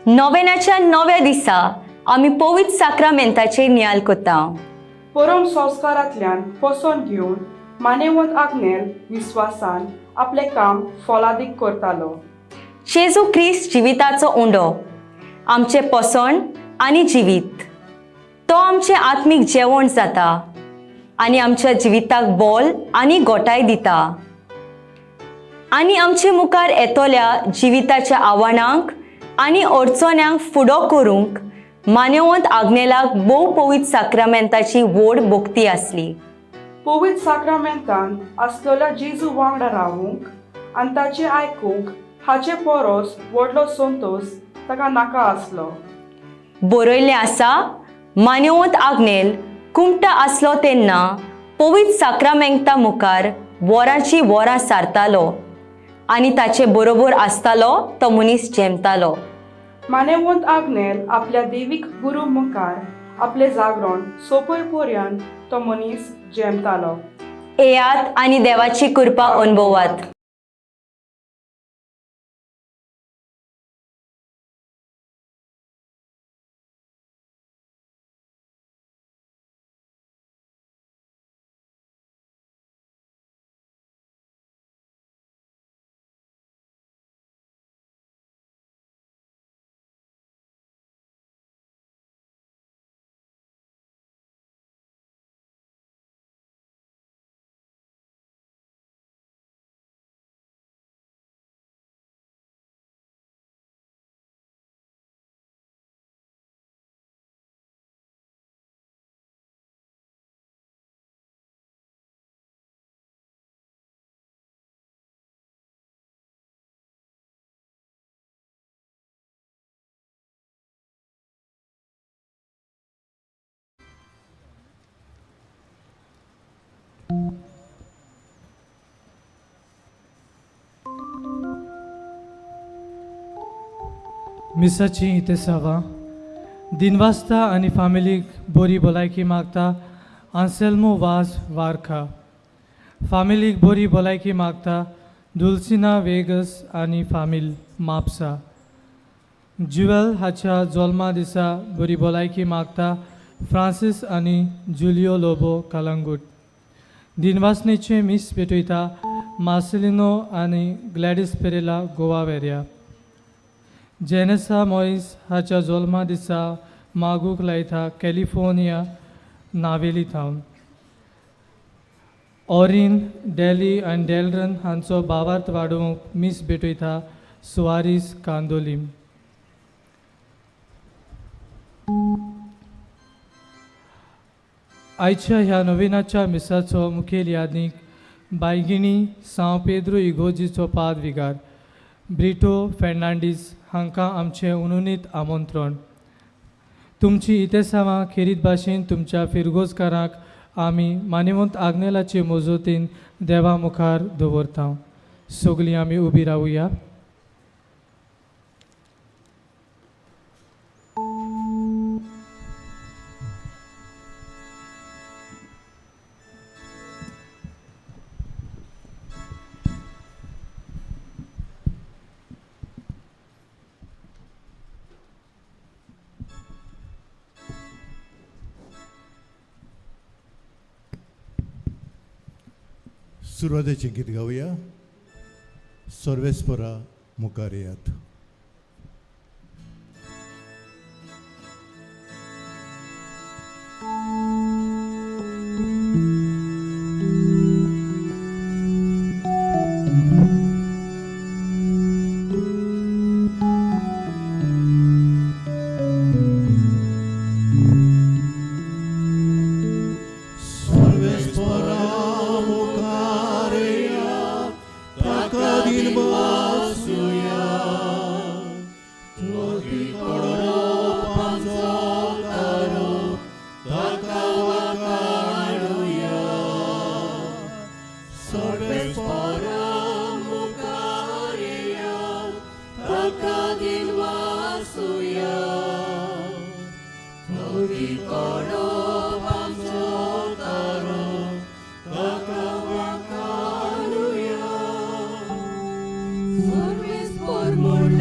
नोवेनाच्या नव्या दिसा आमी पवित्र साक्रामेंताचेर नियाल करता. परम संस्कारांतल्यान पोसण घेवन मानेवंत आग्नेल विस्वासान आपलें काम फोलादीक करतालो. जेजू क्रिस्त जिविताचो उंडो, आमचें पोसण आनी जिवीत. तो आमचें आत्मीक जेवण जाता आनी आमच्या जिविताक बोल आनी गोटाय दिता आनी आमचे मुखार येतल्या जिविताच्या आव्हानांक आनी अडचण्यांक फुडो करूंक मानेवंत आग्नेलाक भोव पवित्र साक्रामेंताची व्हड भक्ती आसली. पवित्र साक्रामेंतान आसलेल्या जेजू वांगडा रावूंक आनी ताचें आयकूंक हाचे परस व्हडलो संतोश ताका नाका आसलो. बरयल्लें आसा, मानेवंत आग्नेल कुमटा आसलो तेन्ना पवित्र साक्रामेंता मुखार वरांची वरां सारतालो आनी ताचे बरोबर आसतालो तो मनीस जेमतालो. मानेवंत आग्नेल आपल्या देवीक गुरू मुखार आपलें जागरण सोंपय पर्यंत तो मनीस जेमतालो. येयात आनी देवाची कृपा अनुभवात. मिसाची इतेसावां दिनवासता आनी फामिलीक बरी भलायकी मागता आन्सेल्मो वाज वारखा. फामिलीक बरी भलायकी मागता दुलसिना वेगस आनी फामील म्हापसा. ज्युएल हाच्या जल्मा दिसा बरी भलायकी मागता फ्रांसीस आनी जुलियो लोबो कलंगूट. दिनवासनेचें मीस पेटयता मार्सेलिनो आनी ग्लॅडीस पेरेला गोवा वेऱ्या. जेनेसा मोईस हाच्या जल्मा दिसा मागूंक लायता कॅलिफोर्निया नावेली थावन. ऑरीन डेली आनी डेलरन हांचो भावार्थ वाडोवंक मीस भेटयता सुवारीस कांदोलीम. आयच्या ह्या नविनाच्या मिसाचो मुखेल यादनीक बायगिणी सांव पेद्रो इगोजीचो पाद विगार ब्रिटो फेर्नांडीस हांकां आमचें उनुनीत आमंत्रण. तुमची इतेसावां खेरीत भाशेन तुमच्या फिरगोजकारांक आमी मानिवंत आग्नेलाचे मजतीन देवा मुखार दवरता. सगळीं आमी उबी रावया. सुरवातेचें गीत गावया. सर्वेस्परा मुखार येयात. Por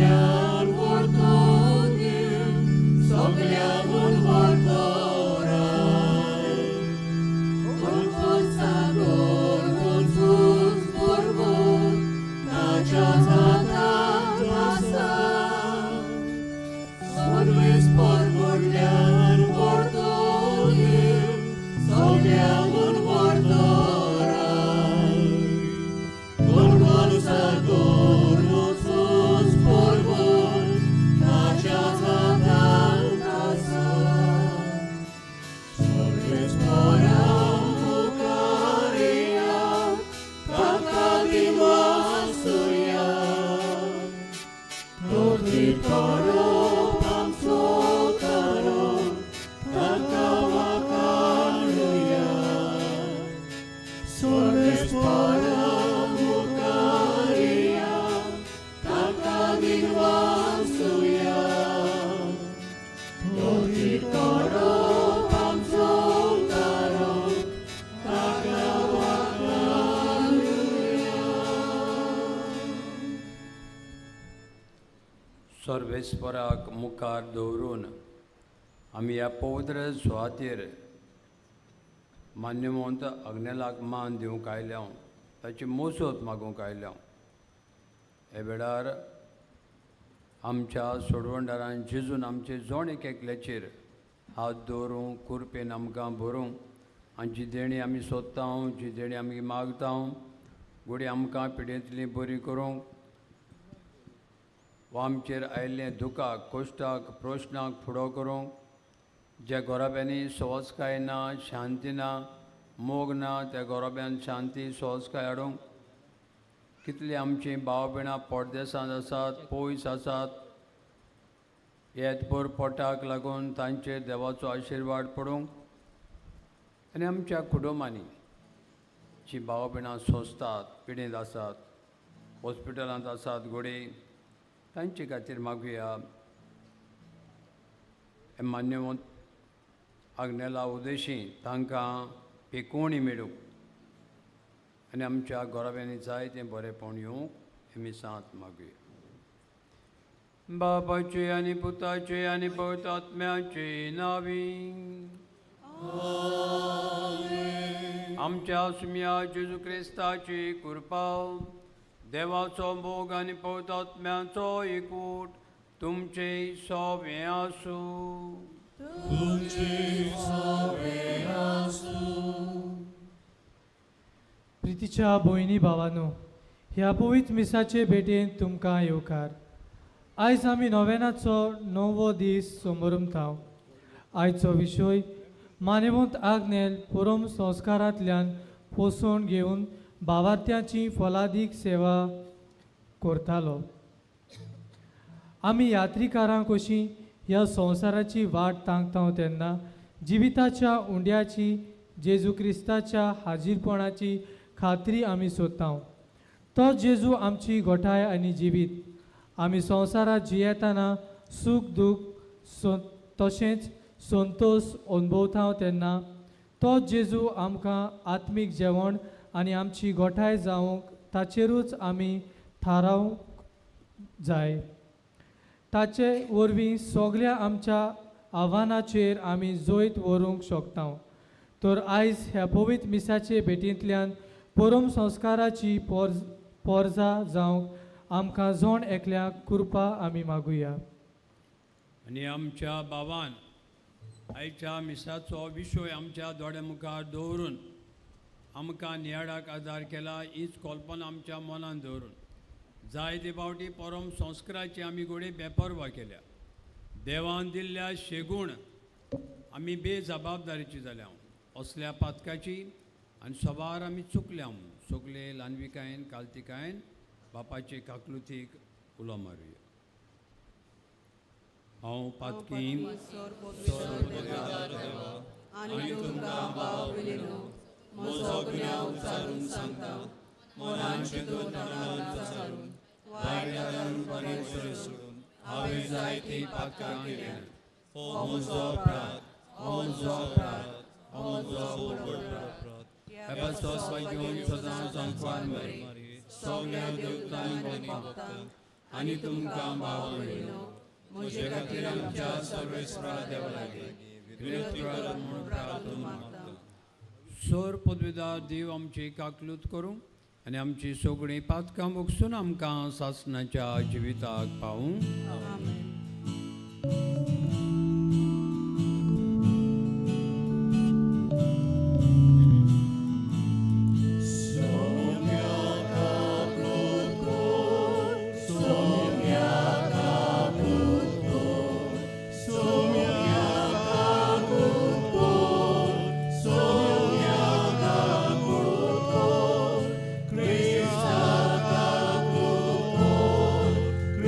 सर्वेस्पराक मुखार दवरून आमी ह्या पवित्र सुवातेर मान्यवंत अग्नेलाक मान दिवंक आयल्या, ताची मोसत मागूंक आयल्या. हे वेळार आमच्या सोडवणदारान जेजून आमचे जोण एक एकल्याचेर हात दवरूं, कुरपेन आमकां भरूं आनी जी देणी आमी सोदता, जी देणी आमी मागता, घोडी आमकां पिडेंतली बरी करूंक वा आमचेर आयिल्ले दुखाक, कश्टाक, प्रश्नाक फुडो करूंक, ज्या गोराब्यांनी सहजकाय ना, शांती ना, मोग ना, त्या गोराब्यान शांती सहजकाय हाडूंक. कितली आमची भाव भयणां परदेसांत आसात, पयस आसात, येतभर पोटाक लागून तांचेर देवाचो आशिर्वाद पडूंक. आनी आमच्या कुटुंबांनी जी भाव भयणां सोंसतात, पिडेंत आसात, हॉस्पिटलांत आसात घोडे, तांचे खातीर मागुया. मान्यवंत आग्नेला उदेशी तांकां पिकोवणी मेळूंक आनी आमच्या गोराब्यांनी जाय तें बरेंपण येवंक हे मिसांत मागुया. बापाचे आनी पुताचे आनी पवित्र आत्म्याचे नावी आमच्या सुम्या जेजू क्रिस्ताची कृपा, देवाचो मोग आनी पवित्र आत्म्याचो एकूट तुमचे सोवे आसूं. प्रितीच्या भयणी भावानो, ह्या पवित्र मिसाचे भेटेन तुमकां येवकार. आयज आमी नोवेनाचो णवो दीस समरमता. आयचो विशय मानेवंत आग्नेल परम संस्कारांतल्यान पोसवण घेवन भावार्थ्याची फलादीक सेवा करतालो. आमी यात्रीकारां कशी ह्या संवसाराची वाट तांकता तेन्ना जिविताच्या उंड्याची, जेजू क्रिस्ताच्या हाजीरपणाची खात्री आमी सोदता. तो जेजू आमची गोठाय आनी जिवीत. आमी संवसारांत जियेतना सूख दूख तशेंच संतोश अनुभवता तेन्ना तो जेजू आमकां आत्मीक जेवण आनी आमची गोठाय जावंक ताचेरूच आमी थारावंक जाय. ताचे वरवीं सगल्या आमच्या आव्हानाचेर आमी जैत व्हरूंक शकता. तर आयज ह्या पवित्र मिसाचे भेटींतल्यान परम संस्काराची पोरजा जावंक आमकां जण एकल्याक कृपा आमी मागुया. आनी आमच्या बाबान आयच्या मिसाचो विशय आमच्या दोळ्या मुखार दवरून आमकां नियाळाक आदार केला. हीच कल्पना आमच्या मनान दवरून जायते फावटी परम संस्काराची आमी घोडे बेपर्वा केल्या. देवान दिल्ल्या शेगूण आमी बेजबाबदारीची जाल्या. असल्या पातकाची आनी सबार आमी चुकल्या. सगले ल्हानविकायेन कालतिकायेन बापाचे काकलुतीक उलो मारुया. हांव पातकी आनी तुमकां भाव भयणीनो म्हजो गुन्यांव उचारून सांगता, मनान चिंतून तणान चालून वायट घालून बरें सोडून हांवें जायतीं पातकां केल्यांत. हो म्हजो अपराध, हो म्हजो अपराध, हो म्हजो व्हड अपराध. ह्या घेवन सदां संवसार मरे सगल्या देवतांक आनी भक्तांक आनी तुमकां भाव भयणीनो म्हजे खातीर आमच्या सर्वेस्परा देवा लागीं विनंती करात म्हूण प्रार्थना मागता. सोर पदवीदार देव आमची काकलूत करूं आनी आमची सगळीं पातकां भोगसून आमकां सासणाच्या जिविताक पावूं.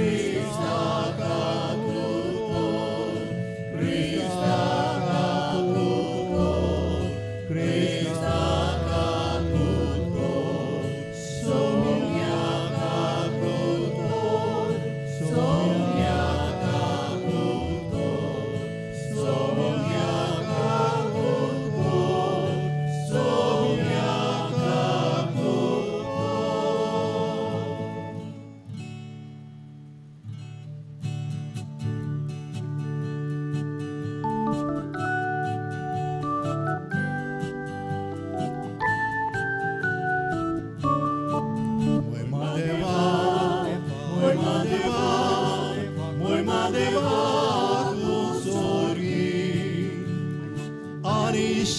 Christa.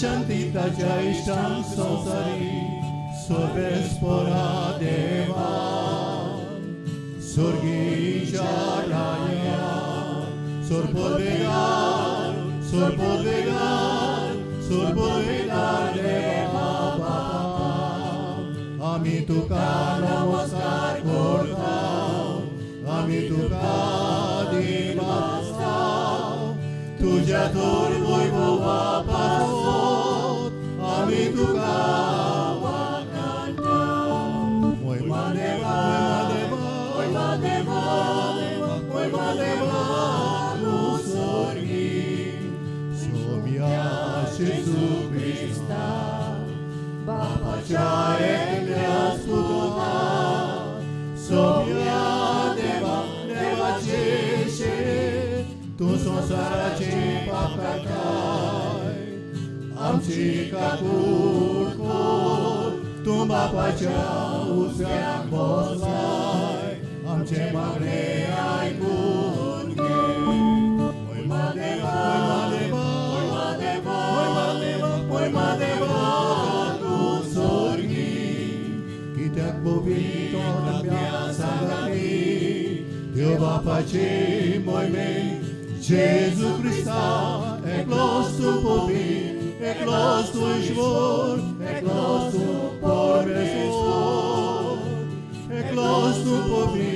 शांती ताच्या इश्टांक संवसारी सोबेस्पोरा देवा स्वर्गीच्या राया सोरपोदेगार सोरपोदेगार सोरपोदेगार देवा बापा आमी तुका नमस्कार करता आमी तुका दिमास्ता तुज्या थोर वैभवा पासत आमी तुका वाखाणटा. मोयमा देवा मोयमा देवा मोयमा देवा तूं स्वर्गी सोम्या जेजू क्रिस्ता बापाच्या एकल्या सुता सोम्या देवा देवाचे शेत तूं संवसाराचे पाप काडटाय आमची काकूट कर तूं बापाच्या उजव्याक बसलाय आमचे मागणे आयकून घे. मोयमा देवा मोयमा देवा मोयमा देवा मोयमा देवा तूं स्वर्गी कित्याक बोवी तोंडाम्या सांगाती देव बापाचे मोयमे जेजू क्रिस्ता एकलोच तूं पोपी एकलोच तूं ईश्वर एकलोच तूं परमेश्वर एकलोच तूं पोपी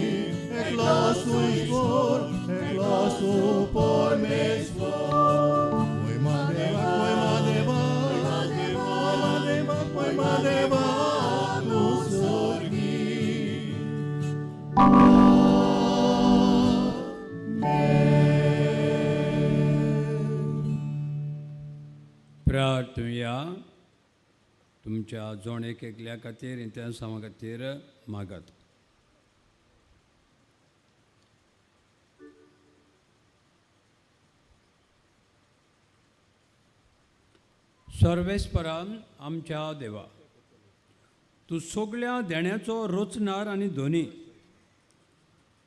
एकलोच तूं ईश्वर एकलोच तूं परमेश्वर. मोयमा देवा मोयमा देवा मोयमा देवा मोयमा देवा तूं स्वर्गी. प्रार्थुया तुमच्या जण एक एकल्या खातीर इंतेसांवा खातीर मागात. सर्वेस्परान आमच्या देवा तूं सगळ्या देण्याचो रचणार आनी धनी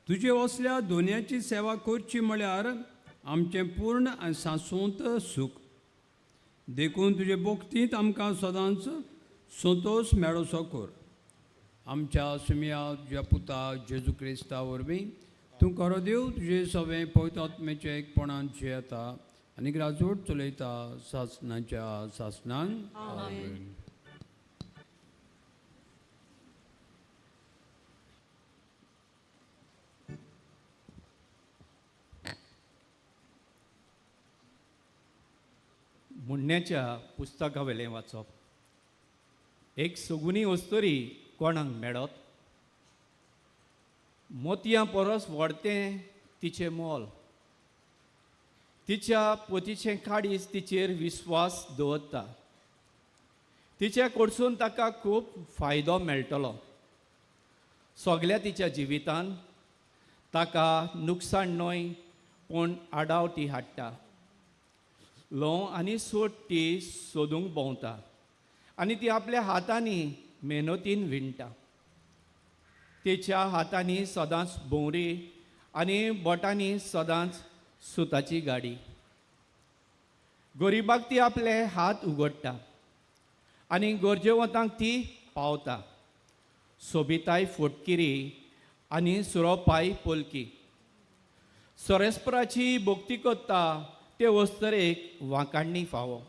तुजे असल्या दोनयाची सेवा करची म्हळ्यार आमचें पूर्ण आनी सांसवंत सूख देखून तुजे भक्तींत आमकां सदांच संतोश मेळोसो कर. आमच्या सुमया तुज्या पुता जेजू क्रिस्ता वरवीं तूं खरो देव तुजे सगळें पवित्र आत्म्याचें एकपणान जियेता आनी राजवट चलयता सासणाच्या सासणान. म्हणण्याच्या पुस्तकावेलें वाचप. एक सगुनी अस्तुरी कोणाक मेळत मोतयां परस व्हडतें तिचें मोल तिच्या पोतीचें काडीस तिचेर विस्वास दवरता तिचे कडसून ताका खूब फायदो मेळटलो सगल्या तिच्या जिवितान ताका नुकसाण न्हय पूण आडाव ती हाडटा ल्हंव आनी सोट ती सोदूंक भोंवता आनी ती आपल्या हातांनी मेहनतीन विणटा तिच्या हातांनी सदांच भोंवरी आनी बोटांनी सदांच सुताची गाडी गरिबाक ती आपले हात उगडटा आनी गरजेवंतांक ती पावता सोबिताय फोटकिरी आनी सुरोपाय पोलकी सरेस्पराची भक्ती करता ते वस्तरेक वांकाडणी फावो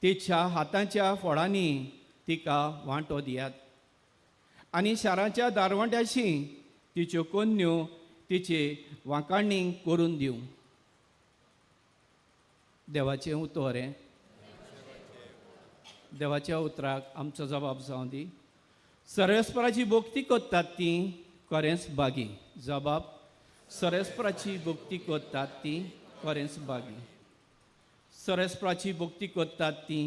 तिच्या हाताच्या फोडांनी तिका वांटो दियात आनी शाराच्या दारवंट्याशी तिच्यो कोन्न्यो तिचे वांकाडणी करून दिवं. देवाचें उतर हें देवाच्या उतराक आमचो जबाब जावं दी. सरेस्पराची भक्ती करतात ती खरेंच बागी जबाब सरेस्पराची भक्ती करतात ती खरेंच बागी सरेस्पराची भक्ती करतात ती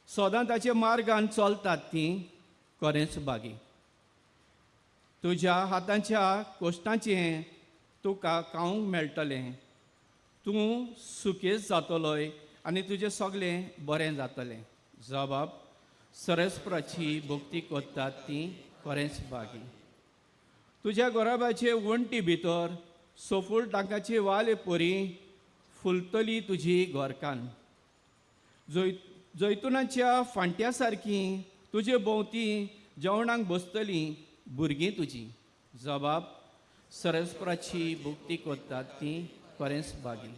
सदां ताच्या मार्गान चलतात ती खरेंच बागी तुज्या हाताच्या कोश्टाचें तुका खावंक मेळटलें तूं सुकेच जातलोय आनी तुजें सगळें बरें जातलें जबाब सरेस्पराची भक्ती करतात ती खरेंच बागी तुज्या गोराबाचे वण्टी भितर सोफूल टांकाची वाले परी फुलतली तुजी घरकान्न जैतुनाच्या फांट्या सारकी तुजे भोंवती जेवणाक बसतलीं भुरगीं तुजी. जबाब सरस्पराची भक्ती करतात ती खरेंच भागी.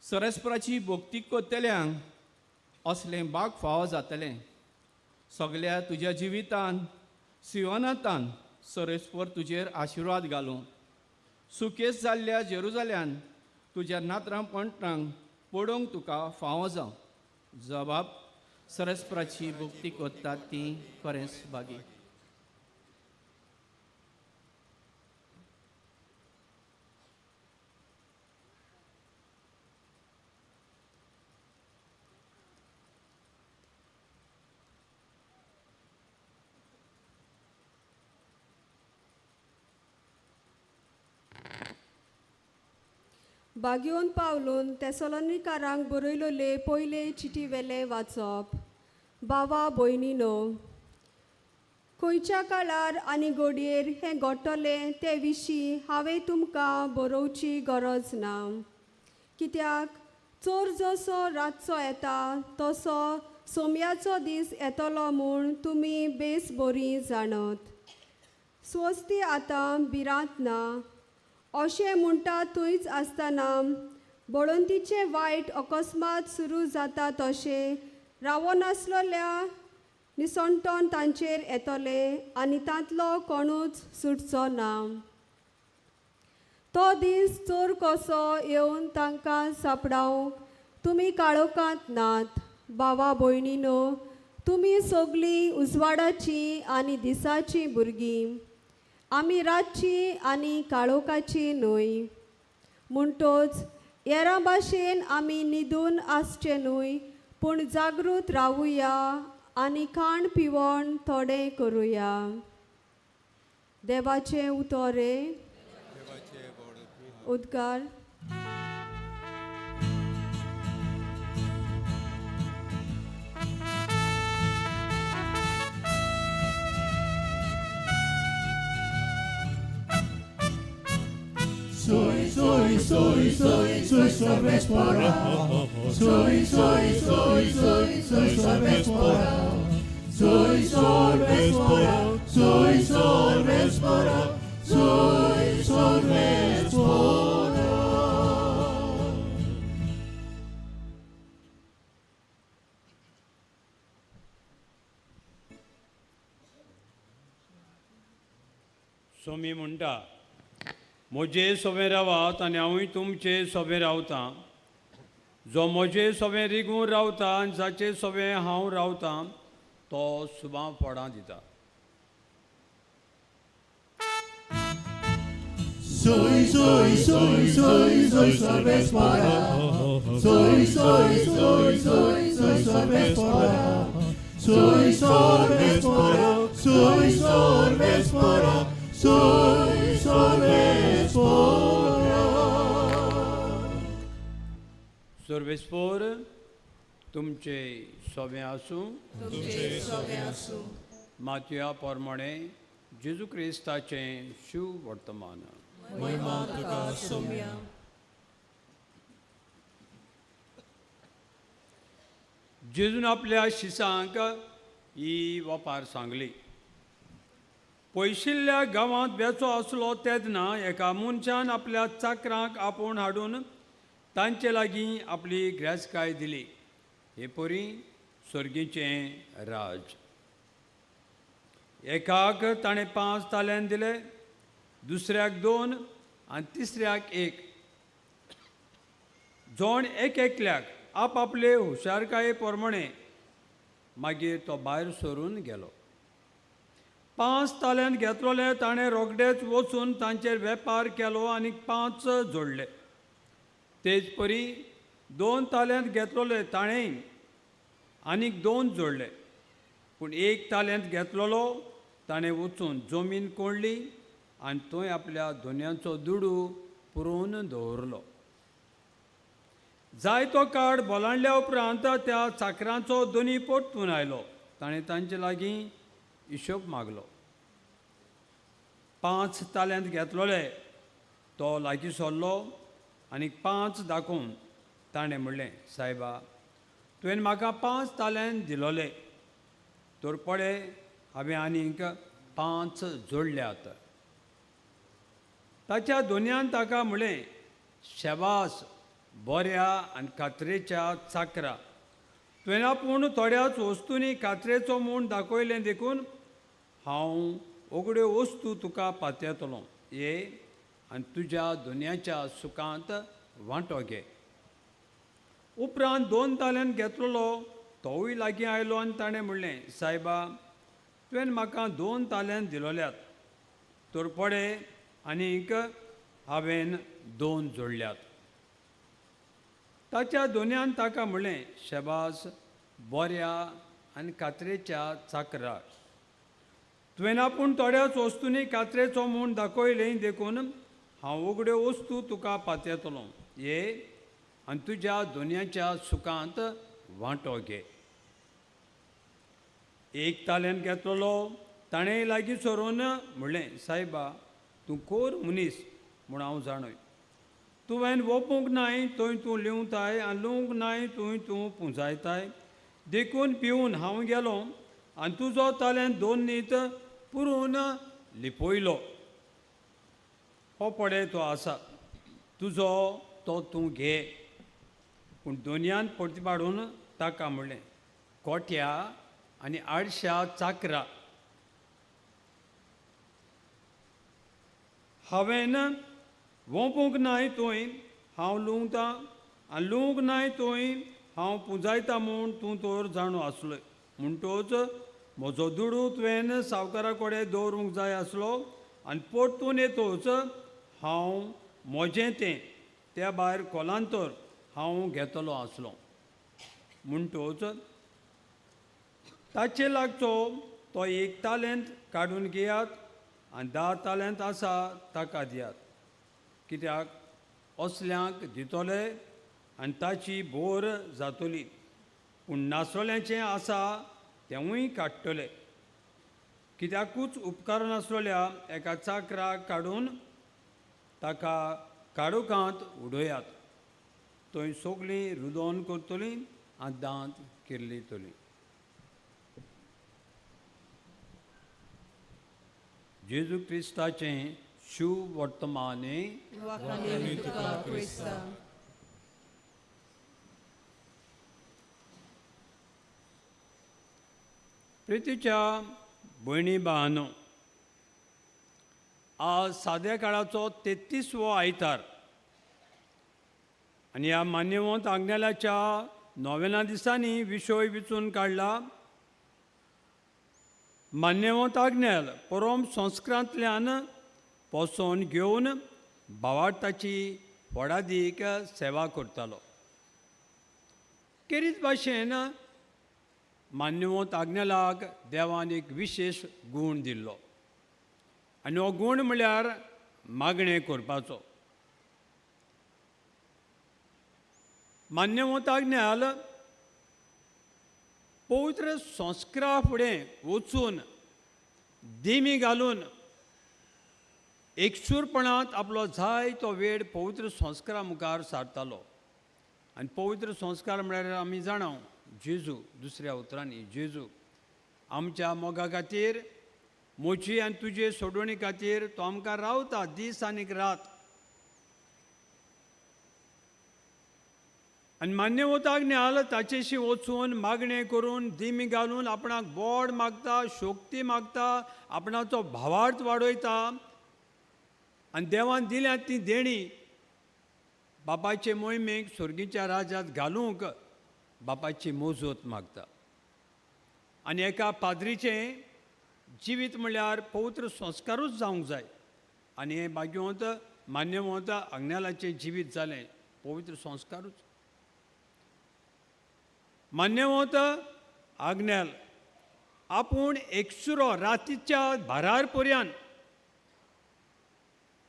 सरस्पराची भक्ती करतल्यांक असलें बाग फावो जातलें. सगल्या तुज्या जिवितान सियोनातान सरस्पर तुजेर आशिर्वाद घालूं. सुकेस जाल्ल्या जेरुजाल्यान तुज्या नात्रां पणटांक पडोवंक तुका फावो जावं. जबाब सरस्पराची भक्ती करतात ती खरेंच भागी. बागयोन पावलून तेसलोनिकारांक बरयलोले पयले चिटी वेले वाचप. बावा भयणीनो, खंयच्या काळार आनी घडयेर हें घडटलें ते विशीं हांवें तुमकां बरोवची गरज ना, कित्याक चोर जसो रातचो येता तसो सोम्याचो दीस येतलो म्हूण तुमी बेस बरी जाणत. स्वस्ती आतां भिरांत ना अशें म्हणटा थंयच आसतना बळवंतीचें वायट अकस्मात सुरू जाता तशें रावनासलेल्या निसणटोन तांचेर येतलें आनी तांतलो कोणूच सुटचो ना. तो दीस चोर कसो येवन तांकां सापडावंक तुमी काळोखांत नात. भावा भयणीनो, तुमी सगळीं उजवाडाचीं आनी दिसाचीं भुरगीं, आमी रातची आनी काळोखाची न्हय. म्हणटोच येरां भाशेन आमी न्हिदून आसचे न्हय, पूण जागृत रावुया आनी खाण पिवण थोडें करुया. देवाचें उतर उद्गार. Soy, soy, soy, soy, soy sorvespora. Soy, soy, soy, soy, soy sorvespora. Soy sorvespora, soy sorvespora, soy sorvespora. Somi म्हणटा, म्हजे सोबें रावात आनी हांवूय तुमचे सोबें रावतां. जो म्हजे सोबें रिगून रावता आनी जाचे सोबें हांव रावतां तो सुबां फळां दिता. Soy, soy, soy, soy, soy sorvespora. Soy, soy, soy, soy, soy sorvespora. Soy sorvespora, soy sorvespora, soy sorvespora. सर्वेस्पोर तुमचे सोबें आसूं. तुमचे सोबें आसूं. मातया प्रमाणे जेजू क्रिस्ताचें शिव वर्तमान. महिमा तुका सोम्या. जेजून आपल्या शिसांक ही वपार सांगली. पयशिल्ल्या गांवांत बेचो आसलो तेन्ना एका मनशान आपल्या चाकरांक आपोवन हाडून तांचे लागीं आपली ग्रेसकाय दिली. हे परी सर्गीचें राज. एकाक ताणें 5 ताल्यान दिले, दुसऱ्याक 2 आनी तिसऱ्याक 1. जोण एक एकल्याक आपआपले हुशारकाये प्रमाणे. मागीर तो भायर सरून गेलो. 5 ताल्यान घेतलोले ताणें रोखडेच वचून तांचेर वेपार केलो आनी 5 जोडले. तेच परी 2 ताल्यांत घेतलोले ताणें आनीक 2 जोडले. पूण 1 ताल्यांत घेतलोलो ताणें वचून जमीन कोंडली आनी थंय आपल्या दोनयांचो दुडू पुरोवन दवरलो. जायतो काळ बोलांडल्या उपरांत त्या चाकरांचो दोनी परतून आयलो. ताणें तांचे लागीं हिशोब मागलो. 5 ताल्यांत घेतलोले तो लागीं सरलो आनी 5 दाखोवन ताणें म्हणलें, सायबा, तुवें म्हाका 5 तालेंत दिलोले, तर पळय हांवें आनीक 5 जोडल्यात। ताच्या दोनयान ताका म्हणलें, शेबास, बऱ्या आनी कात्रेच्या चाकरा, तुवें आपूण थोड्याच वस्तूंनी कात्रेचो म्हूण दाखयलें देखून हांव ओगड्यो वस्तू तुका पातयतलो, ये आनी तुज्या दुनियाच्या सुखांत वांटो घे। उपरांत 2 तालेंत घेतलेलो तोवूय लागीं आयलो आनी ताणें म्हणलें, सायबा, तुवें म्हाका 2 तालेंत दिलोल्यात, तर पळय आनीक हांवें 2 जोडल्यात। ताच्या दोनयान ताका म्हणलें, शेबास, बऱ्या आनी कात्रेच्या चाकरा, तुवें आपूण थोड्याच वस्तूंनी कात्रेचो म्हूण दाखयलें देखून हांव उगड्यो वस्तू तुका पातयतलो, ये आनी तुज्या दोनयाच्या सुखांत वांटो घे। 1 तालेंत घेतलेलो ताणें लागीं सरून म्हणलें, सायबा, तूं कोर मनीस म्हूण हांव जाणय, तुवें वोपूंक नाय थंय तूं लिवताय आनी लुवंक नाय थंय तूं पुंजायताय, देखून पिवन हांव गेलो आनी तुजो तालेंत 2 नीत पुरून लिपयलो, हो पळय तो आसा तुजो, तो तूं घे। पूण दोनयान परती ताका म्हणलें, कोट्या आनी आडश्या चाकरा, हांवें वोंपूंक नाय थंय हांव लुवतां आनी लुवंक नाय थंय हांव पुंजायता म्हूण तूं तर जाणो आसलोय, म्हणटोच म्हजो दुडू तुवें सावकारा कडेन दवरूंक जाय आसलो आनी परतून येतोच हांव म्हजें तें त्या भायर कोलांतर हांव घेतलो आसलो। म्हणटोच ताचे लागचो तो 1 तालेंत काडून घेयात आनी 10 तालेंत आसा ताका दियात, कित्याक असल्यांक दितले आनी ताची भोर जातली, पूण नासलेल्याचें आसा तेंवूय काडटले। कित्याकूच उपकारनासलेल्या एका चाकराक काडून ताका काडोकांत उडयात, थंय सगळीं रुदोन करतलीं आनी दांत किर्लितलीं। जेजू क्रिस्ताचें शुभ वर्तमाने। प्रितीच्या भयणी भावांनो, आज साद्या काळाचो 33वो आयतार आनी ह्या मान्यवंत आग्नेलाच्या नोवेना दिसांनी विशय विचून काडला मान्यवंत आग्नेल परम संस्कारांतल्यान पोसोवन घेवन भावार्थाची व्हडादीक सेवा करतालो। केरीत भाशेन मान्यवंत आग्नेलाक देवान एक विशेश गूण दिल्लो आनी हो गूण म्हळ्यार मागणें करपाचो। मान्यवंत आग्नेल पवित्र संस्कारा फुडें वचून देमी घालून एकसूरपणांत आपलो जाय तो वेळ पवित्र संस्कारा मुखार सारतालो आनी पवित्र संस्कार म्हळ्यार आमी जाणा जेजू, दुसऱ्या उतरांनी जेजू आमच्या मोगा खातीर, म्हजी आनी तुजे सोडवणी खातीर तो आमकां रावता दीस आनी रात। आनी मान्यवंत आग्नेल ताचेशी वचून मागणें करून दिमी घालून आपणाक बोड मागता, शक्ती मागता, आपणाचो भावार्थ वाडयता आनी देवान दिल्या ती देणी बापाचे मोहिमेक स्वर्गीच्या राज्यांत घालूंक बापाची मोजूत मागता। आनी एका पाद्रीचें जिवीत म्हळ्यार पवित्र संस्कारूच जावंक जाय आनी हें भाग्यवंत मान्यवंत आग्नेलाचें जिवीत जालें पवित्र संस्कारूच। मान्यवंत आग्नेल आपूण एकसुरो रातीच्या भारार पर्यंत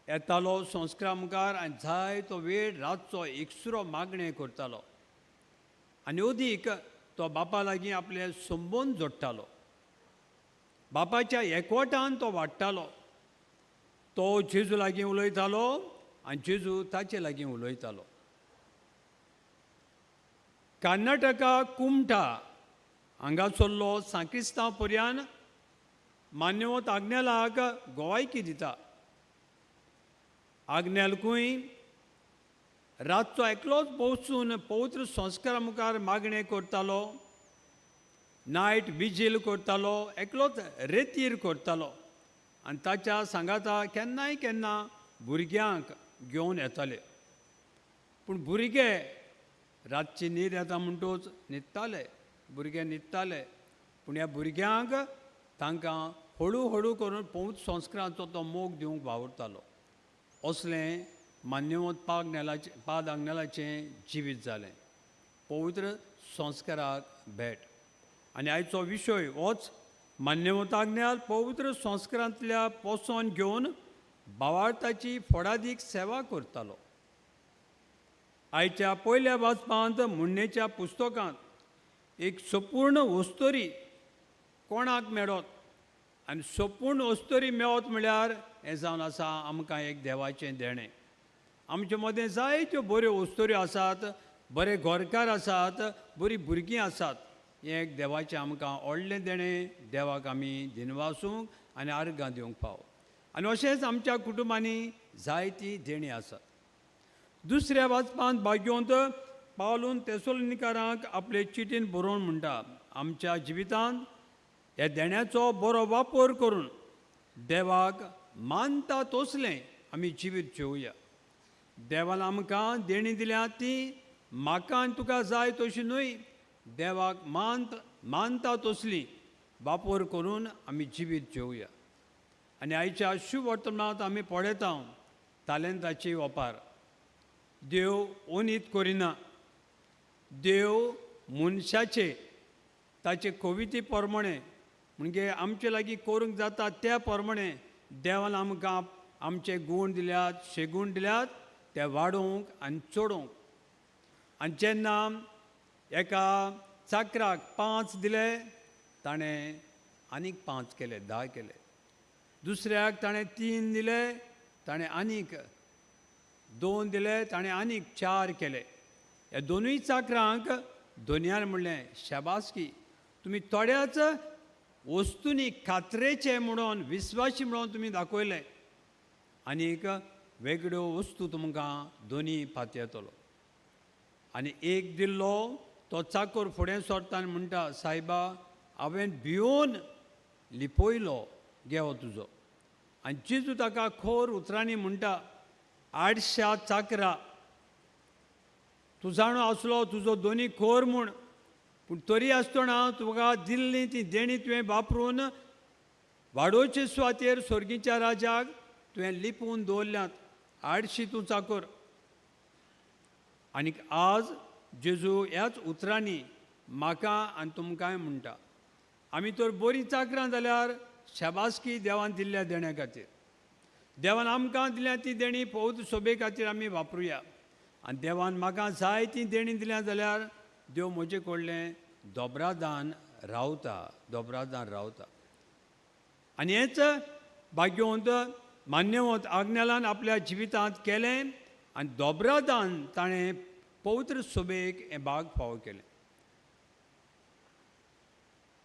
येतालो संस्कारा मुखार आनी जाय तो वेळ रातचो एकसुरो मागणें करतालो आनी अदीक तो बापा लागीं आपले संबंद जोडटालो, बापाच्या एकवटान तो वाडटालो, तो जेजू लागीं उलयतालो आनी जेजू ताचे लागीं उलयतालो। कर्नाटका कुमठा हांगासरलो सांक्रिस्तांव पर्यान मान्यवंत आग्नेलाक गोवायकी दिता. आग्नेलकूय रातचो एकलोच बसून पवित्र संस्कारा मुखार मागणें करतालो, नायट विजील करतालो, एकलोच रेतीर करतालो आनी ताच्या सांगाता केन्नाय केन्ना भुरग्यांक घेवन येताले. पूण भुरगे रातची न्हीद येता म्हणटूच न्हिदताले, भुरगे न्हिदताले. पूण ह्या भुरग्यांक तांकां हळू हळू करून पवित्र संस्कारांचो तो मोग दिवंक वावुरतालो. असलें मान्यवंत पाद आग्नेलाचें जिवीत जालें, पवित्र संस्काराक भेट. आनी आयचो विशय होच, मान्यवंत आग्नेल पवित्र संस्कारांतल्या पोसोन घेवन भावार्थाची फोडादीक सेवा करतालो. आयच्या पयल्या वाचपांत म्हणणेच्या पुस्तकांत एक संपूर्ण वस्तोरी कोणाक मेळत आनी संपूर्ण वस्तोरी मेळत म्हळ्यार हें जावन आसा आमकां एक देवाचें देणें. आमचे मदें जायत्यो बऱ्यो वस्तोऱ्यो आसात, बरे गोरकार आसात, बरीं भुरगीं आसात. हें एक देवाचें आमकां व्हडलें देणें. देवाक आमी दिनवासूंक आनी आर्गां दिवंक फावो. आनी अशेंच आमच्या कुटुंबांनी जायतीं देणीं आसात. दुसऱ्या वाचपांत भाग्यवंत पावलून तेसोलनिकारांक आपले चिटीन बरोवन म्हणटा, आमच्या जिवितांत ह्या देण्याचो बरो वापर करून देवाक मानता तसलें आमी जिवीत जेवया. देवान आमकां देणी दिल्या ती म्हाका आनी तुका जाय तशी न्हय, देवाक मानता तसली वापर करून आमी जिवीत जेवया. आनी आयच्या शुभवर्तमानांत आमी पळयता तालेंताची ओपार. देव ओनीत करिना, देव मनशाचे ताचे कविते प्रमाणे म्हणजे आमचे लागीं करूंक जाता त्या प्रमाणे देवान आमकां आमचे गूण दिल्यात, शेगूण दिल्यात, ते वाडोवंक आनी चडोवंक. आनी जेन्ना एका चाकराक 5 दिले, ताणें आनीक 5 केले, 10 केले. दुसऱ्याक ताणें 3 दिले, ताणें आनीक 2 दिले, ताणें आनीक 4 केले. ह्या दोनूय चाकरांक धनयान म्हणलें, शाबासकी, तुमी थोड्याच वस्तूंनी खात्रेचे म्हणून विस्वाशी म्हणून तुमी दाखयले, आनीक वेगळ्यो वस्तू तुमकां दोनी पातयेतलो. आनी एक दिल्लो तो चाकोर फुडें सरता आनी म्हणटा, सायबा हांवें भियोन लिपयलो, घे हो तुजो. आनी जेजू ताका खोर उतरांनी म्हणटा, 800 चाकरा, तूं जाणो आसलो तुजो दोनी खोर म्हूण, पूण तरी आसतना तुका दिल्ली ती देणी तुवें वापरून वाडोवचे सुवातेर स्वर्गीच्या राजाक तुवें लिपून दवरल्यात. 800 तूं चाकोर. आनीक आज जेजू ह्याच उतरांनी म्हाका आनी तुमकांय म्हणटा, आमी तर बरीं चाकरां जाल्यार शाबासकी देवान दिल्ल्या देण्या खातीर. देवान आमकां दिल्या ती देणी पवित्र सोबे खातीर आमी वापरुया. आनी देवान म्हाका जाय ती देणी दिल्या जाल्यार देव म्हजे कडलें दोबरादान रावता, दोबरादान रावता. आनी हेंच भाग्यवंत मान्यवंत आग्नेलान आपल्या जिवितांत केलें आनी दोबरादान ताणें पवित्र सोबेक हें भाग फावो केलें.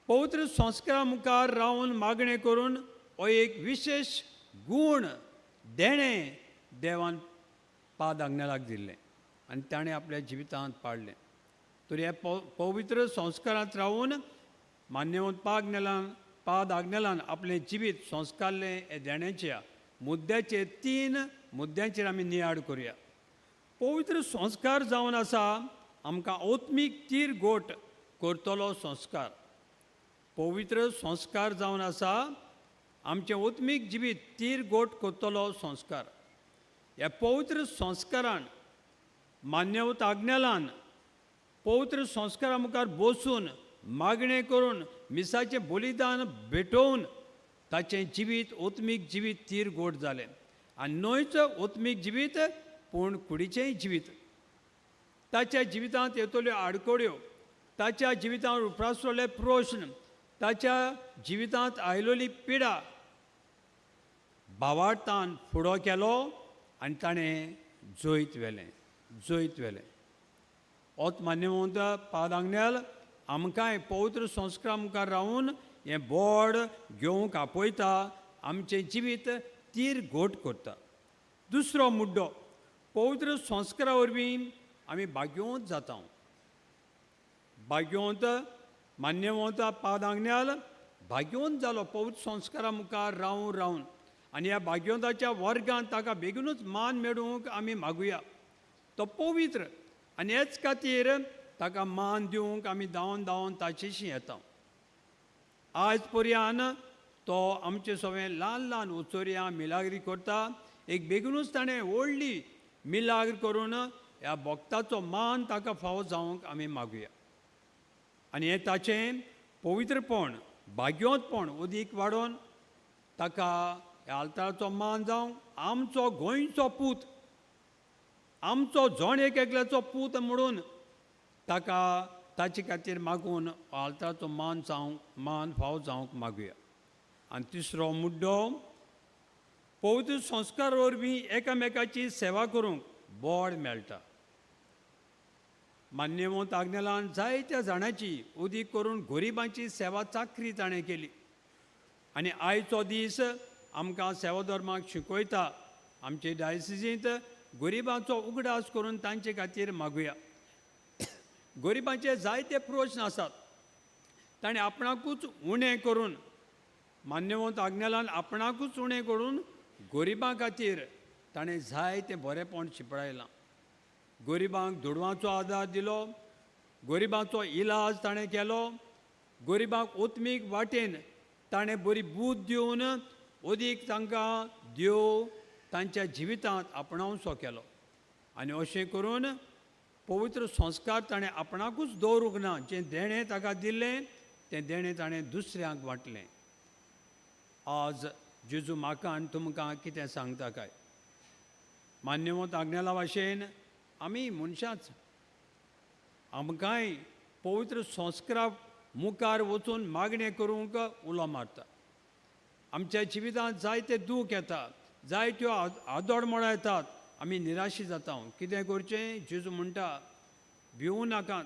पवित्र संस्कारा मुखार रावन मागणें करून हो एक विशेश गूण देणें देवान पाद आग्नेलाक दिल्लें आनी ताणें आपल्या जिवितांत पाळ्ळें. तर ह्या पवित्र संस्कारांत रावून मान्यवंत पाद आग्नेलान आपलें जिवीत संस्कारलें. हे देण्याच्या मुद्द्याचेर 3 मुद्द्यांचेर आमी नियाळ करुया. पवित्र संस्कार जावन आसा आमकां आत्मीक तीर गोट करतलो संस्कार. पवित्र संस्कार जावन आसा आमचें आत्मीक जिवीत तीर गोट करतलो संस्कार. ह्या पवित्र संस्कारान मान्यवंत आग्नेलान पवित्र संस्कारा मुखार बसून मागणें करून मिसाचें बलिदान भेटोवन ताचें जिवीत आत्मीक जिवीत तीर गोट जालें. आनी न्हयच आत्मीक जिवीत पूण कुडीचेंय जिवीत. ताच्या जिवितांत येतल्यो आडखळ्यो, ताच्या जिवितांत उप्रासलेले प्रश्न, ताच्या जिवितांत आयलोली पिडा भावार्थान फुडो केलो आनी ताणें जैत व्हेलें, जैत व्हेलें. होच मान्यवंत पाद आंगनेल आमकांय पवित्र संस्कारा मुखार रावन हें बोड घेवंक आपयता, आमचें जिवीत तीर घोट करता. दुसरो मुद्दो, पवित्र संस्कारा वरवीं आमी भाग्यवंत जाता. भाग्यवंत मान्यवंत पाद आंगनेल भाग्यवंत जालो पवित्र संस्कारा मुखार रावन रावन आनी ह्या भाग्यवंताच्या वर्गांत ताका बेगीनूच मान मेळूंक आमी मागुया. तो पवित्र आनी हेच खातीर ताका मान दिवंक आमी धांवन धांवन ताचेशी येता. आयज पर्यान तो आमचे सगळें ल्हान ल्हान उचोरयां मिलाग्री करता. एक बेगीनूच ताणें व्हडली मिलाग्र करून ह्या भक्ताचो मान ताका फावो जावंक आमी मागुया. आनी हें ताचें पवित्रपण भाग्योतपण उदीक वाडोवन ताका ह्या आल्ताराचो मान जावंक आमचो गोंयचो पूत, आमचो जण एक एकल्याचो पूत म्हणून ताका ताचे खातीर मागून आल्ताराचो मान जावंक मान फावो जावंक मागुया. आनी तिसरो मुद्दो, पवित्र संस्कार वरवीं एकामेकाची सेवा करूंक बोड मेळटा. मान्यवंत आग्नेलान जायत्या जाणांची उदीक करून गरिबांची सेवा चाकरी ताणें केली. आनी आयचो दीस आमकां सेवा धर्माक शिकयता. आमचे डायसिजींत गरिबांचो उगडास करून तांचे खातीर मागुया. गरिबांचे जायते प्रश्न आसात, ताणें आपणाकूच उणें करून मान्यवंत आग्नेलान आपणाकूच उणें करून गरिबां खातीर ताणें जायतें बरेंपण शिंपडायलां. गरिबांक दुडवांचो आदार दिलो, गरिबांचो इलाज ताणें केलो, गरिबांक ओतमीक वाटेन ताणें बरी बूद दिवन अदीक तांकां देव तांच्या जिवितांत आपणावचो केलो. आनी अशें करून पवित्र संस्कार ताणें आपणाकूच दवरूंक ना, जें देणें ताका दिल्लें तें देणें ताणें दुसऱ्यांक वांटलें. आज जेजू म्हाका आनी तुमकां कितें सांगता काय? मान्यवंत आग्नेला भाशेन आमी मनशांच, आमकांय पवित्र संस्कारा मुखार वचून मागणें करूंक उलो मारता. आमच्या जिवितांत जायते दूख येता, जायत्यो आदोडमोडां येतात, आमी निराशी जाता. कितें करचें? जेजू म्हणटा, भिवूं नाकात,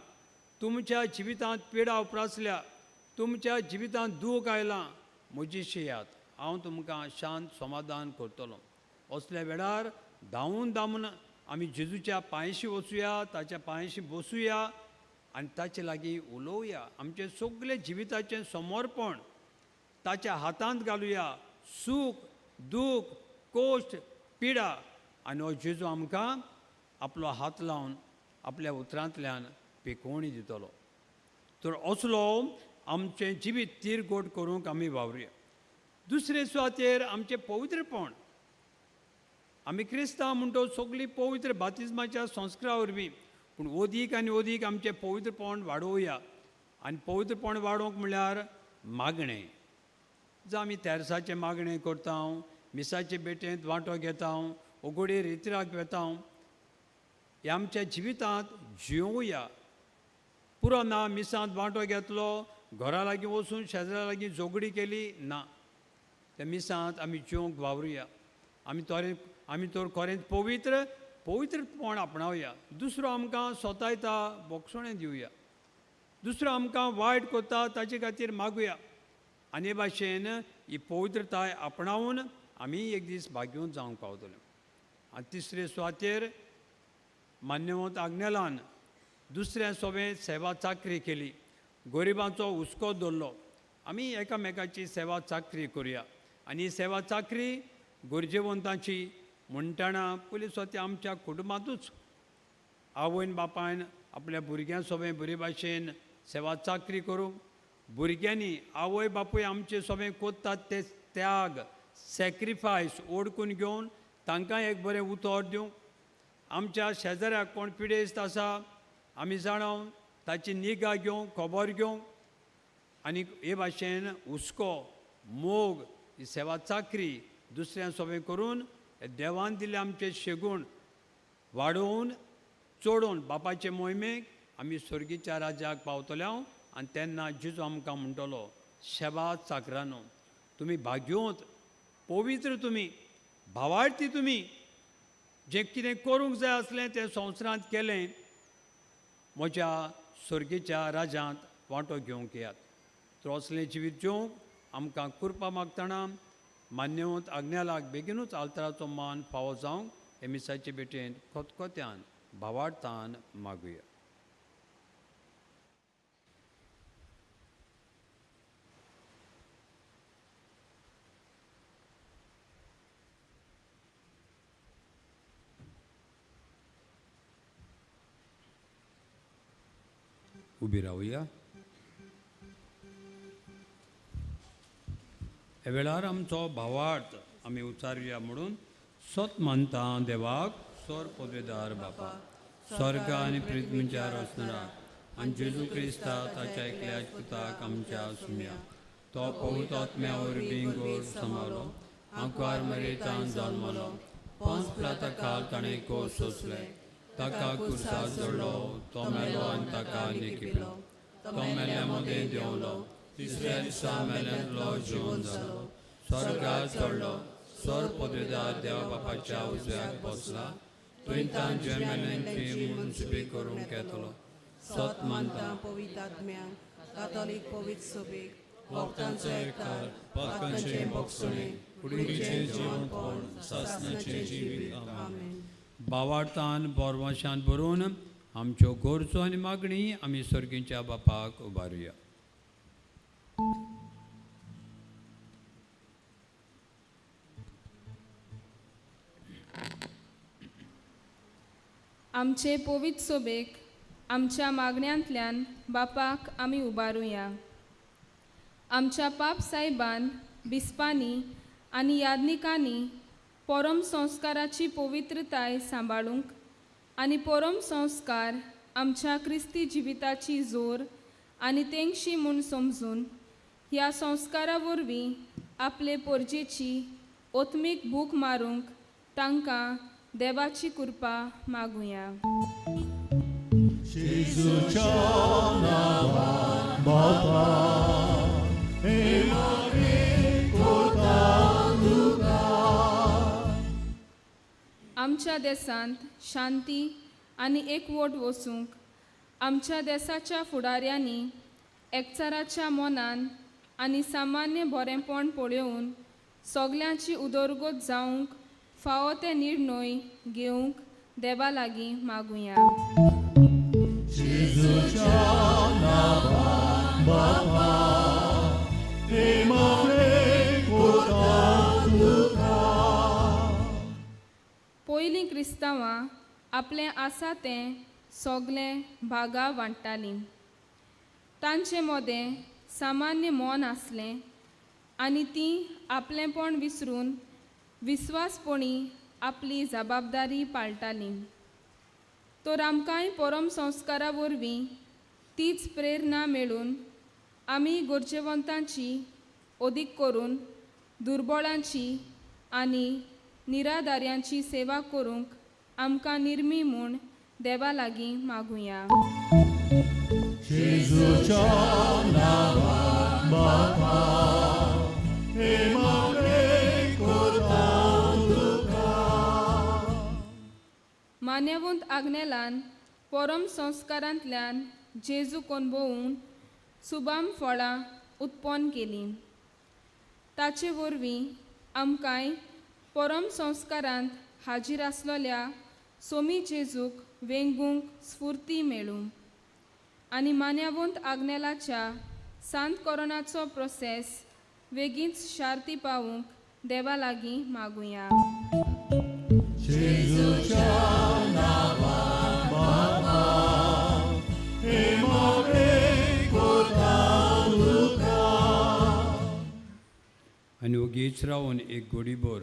तुमच्या जिवितांत पिडा उप्रासल्या, तुमच्या जिवितांत दूख आयलां, म्हजीशी येयात, हांव तुमकां शांत समाधान करतलो. असल्या वेळार धांवून धांवून आमी जेजूच्या पांयशी वचुया, ताच्या पांयशी बसुया आनी ताचे लागीं उलोवया. आमचें सगळें जिविताचें समर्पण ताच्या हातांत घालुया. सूख दूख कोश्ट पिडा आनी हो जेजू आमकां आपलो हात लावन आपल्या उतरांतल्यान पिकोवणी दितलो. तर असलो आमचें जिवीत तीरगोट करूंक आमी वावरुया. दुसरे सुवातेर आमचें पवित्रपण, आमी क्रिस्तांव म्हणटो सगळीं पवित्र बातिज्माच्या संस्कारा वरवीं, पूण ओदीक आनी ओदीक आमचें पवित्रपण वाडोवया. आनी पवित्रपण वाडोवंक म्हणल्यार मागणें. जावं आमी तेरसाचें मागणें करता, मिसाचे बेटेंत वांटो घेता, ओगोडे रित्राक वेता, ह्या आमच्या जिवितांत जियोवया. पुरो ना मिसांत वांटो घेतलो, घरा लागीं वचून शेजरा लागीं झगडी केली ना, त्या मिसांत आमी जिवंक वावरुया. आमी तर खरेंच पवित्र पवित्रपण आपणावया. दुसरो आमकां सोतायता बोगसणें दिवया, दुसरो आमकां वायट करता ताचे खातीर मागुया. आनी हे भाशेन ही पवित्रताय आपणावन आमी एक दीस भाग्यवंत जावंक पावतले. आनी तिसरे सुवातेर मान्यवंत आग्नेलान दुसऱ्या सोबें सेवा चाकरी केली, गरिबांचो हुस्को दवरलो. आमी एकामेकाची सेवा चाकरी करुया. आनी ही सेवा चाकरी गरजेवंतांची म्हणटना पयलीं सुवातेर आमच्या कुटुंबांतूच आवयन बापायन आपल्या भुरग्यां सोबें बरे भाशेन सेवा चाकरी करूंक, भुरग्यांनी आवय बापूय आमचे सोबें कोत्तात ते त्याग सॅक्रिफायस ओडकून घेवन तांकां एक बरें उतर दिवंक, आमच्या शेजाऱ्याक कोण पिडेस्त आसा आमी जाणाव ताची निगा घेवंक, खबर घेवंक, आनी हे भाशेन हुस्को मोग ही सेवा चाकरी दुसऱ्या सोबें करून देवान दिल्ले आमचे शेगूण वाडोवन चडोवन बापाचे मोहिमेक आमी स्वर्गीच्या राज्याक पावतले. आनी तेन्ना जेजू आमकां म्हणटलो, शेवा चाकरानो, तुमी भाग्यवंत, पवित्र, तुमी भावार्थी, तुमी जें कितें करूंक जाय आसलें तें संवसारांत केलें. म्हज्या स्वर्गीच्या राज्यांत वांटो घेवंक येयात. त्रोसलें जिवीत जेवंक आमकां कृपा मागतना मान्यवंत आज्ञालाक बेगीनूच आल्तराचो मान फावो जावंक हे मिसाचे भेटेन खोतखोत्यान भावार्थान मागुया. उबी रावया. ह्या वेळार आमचो भावार्थ आमी उचारुया म्हणून सत मानता देवाक स्वर पदवेदार बापा स्वर्ग आनी पृथ्वीच्या रचणाराक आनी जेजू क्रिस्ता ताच्या एकल्या पुताक आमच्या सुम्या तो पवित्र आत्म्या वरवीं गोर समालो आंकवार मरेतान जल्मलो 5 प्लाता खाल ताणें कोस सोंसले ताका कुर्सार जोडलो तो मेलो आनी ताका निकिपलो तो मेल्या मदें देंवलो तिसऱ्या दिसा मेल्यांतलो जिवन जालो स्वर्गार चडलो स्वर पदवेदार देवा बापाच्या उजव्याक बसला थंय तांचे मेल्यांची मुनसुबी करूंक येतलो. सत मानता पवित्र आत्म्याक कातोलीक पवित्र सभेक भक्तांचो एकठार पातकांचें भोगसणें कुडीचें जिवनपण सासणाचें जिवीत. आमेन. भावार्थान बोरवाशान बरोवन आमच्यो गरजो आनी मागणी आमी स्वर्गीच्या बापाक उबारुया. आमचे पवित्र सोबेक आमच्या मागण्यांतल्यान बापाक आमी उबारुया. आमच्या पाप सायबान बिस्पांनी आनी याज्ञिकांनी परम संस्काराची पवित्रताय सांबाळूंक आनी परम संस्कार आमच्या क्रिस्ती जिविताची जोर आनी तेंगशी म्हूण समजून ह्या संस्कारा वरवीं आपले पोरजेची ओत्मीक भूक मारूंक तांकां देवाची कृपा मागुया. जेजूच्या नांवान बापा हे मागणें करता तुका. आमच्या देशांत शांती आनी एकवट वसूंक आमच्या देशाच्या फुडाऱ्यांनी एकचाराच्या मनान आनी सामान्य बरेंपण पळोवन सगल्यांची उदरगत जावंक फावो ते निर्णय घेवंक देवा लागीं मागुया. जेजूच्या नांवान बापा हे मागणें करता तुका. पयलीं क्रिस्तांवां आपलें आसा तें सगलें भागा वांट्टालीं. तांचे मदें सामान्य मन आसलें आनी तीं आपलेंपण विसरून विस्वासपणी आपली जबाबदारी पाळटालीं. तर आमकांय परम संस्कारा वरवीं तीच प्रेरणा मेळून आमी गरजेवंतांची अदीक करून दुर्बळांची आनी निराधाऱ्यांची सेवा करूंक आमकां निर्मी म्हूण देवा लागीं मागुया. जेजूच्या नांवान बापा हे मागणें करता तुका. मान्यवंत आग्नेलान परम संस्कारांतल्यान जेजू कोनबोवन सुबाम फळां उत्पन्न केलीं. ताचे वरवीं आमकांय परम संस्कारांत हाजीर आसलेल्या सोमी जेजूक वेंगूंक स्फुर्ती मेळूं आनी मान्यवंत आग्नेलाच्या सांत कोरोनाचो प्रोसेस वेगींच शार्ती पावूंक देवा लागीं मागुया. जेजूच्या नांवान बापा हे मागणें करता तुका. आनी ओगीच रावन एक गोडीभर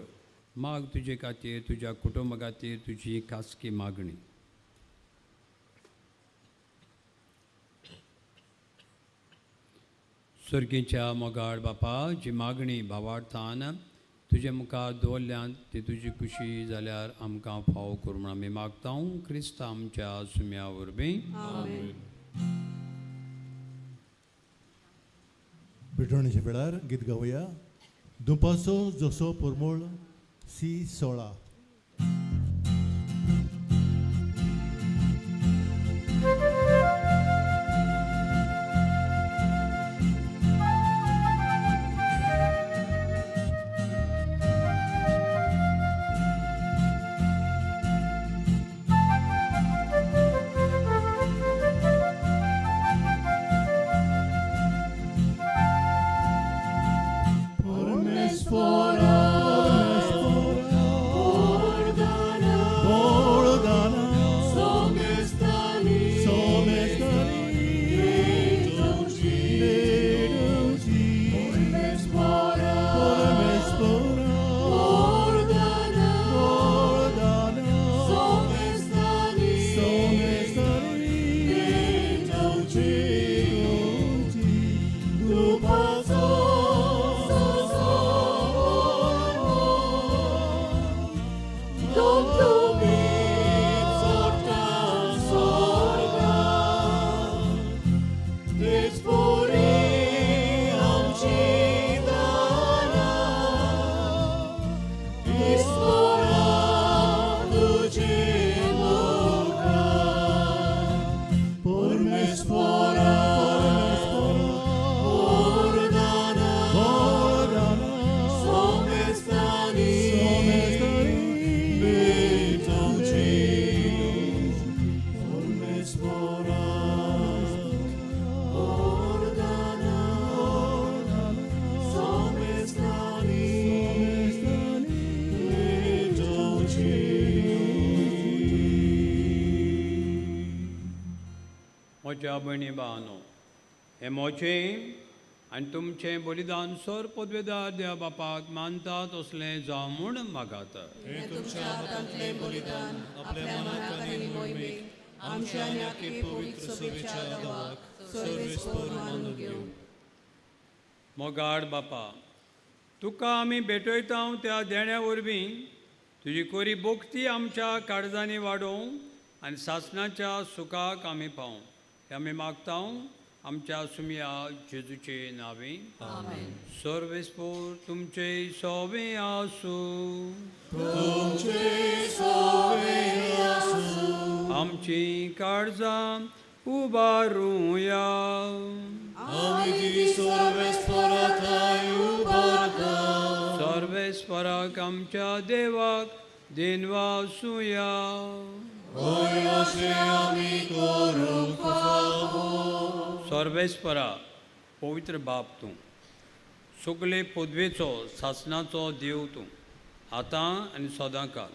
माग तुजे खातीर तुज्या कुटुंबा खातीर तुजी खासगी मागणी. स्वर्गीच्या मोगाळ बापा जी मागणी भावार्थान तुजे मुखार दवरल्यान ती तुजी खुशी जाल्यार आमकां फावो करूं म्हूण आमी मागता क्रिस्त आमच्या सुम्या वरवीं. भेटवणेच्या वेळार गीत गावया दुपासो जसो परमळ सी 16. Thank you. म्हज्या भयणी भावांनो, हें म्हजें आनी तुमचें बलिदान सर पदवेदार देवा बापाक मानता तसलें जावं म्हूण मागात. हें तुमच्या हातांतलें बलिदान आपल्या मनाक आनी मोहिमेक आमच्या आनी आख्खे पवित्र सभेच्या देवाक सर्वेस्पर मानून घेवं. मोगाड बापा, तुका आमी भेटयता त्या देण्या वरवीं तुजी कोरी भोक्ती आमच्या काळजांनी वाडोवं आनी सासणाच्या सुखाक आमी पावूं, हें आमी मागता आमच्या सुमया जेजूचे नांवे. सर्वेस्पोर तुमचे सोवे आसूं. तुमचे सोवे आसूं. आमची काळजां उबारुया. आमी ती सर्वेस्परा थंय उबारता. सर्वेस्पराक आमच्या देवाक देनवासुया. हय अशें आमी करूंक फावो. सर्वेस्परा पवित्र बाप तूं, सगळे पदवेचो सासणाचो देव तूं, आतां आनी सदां काल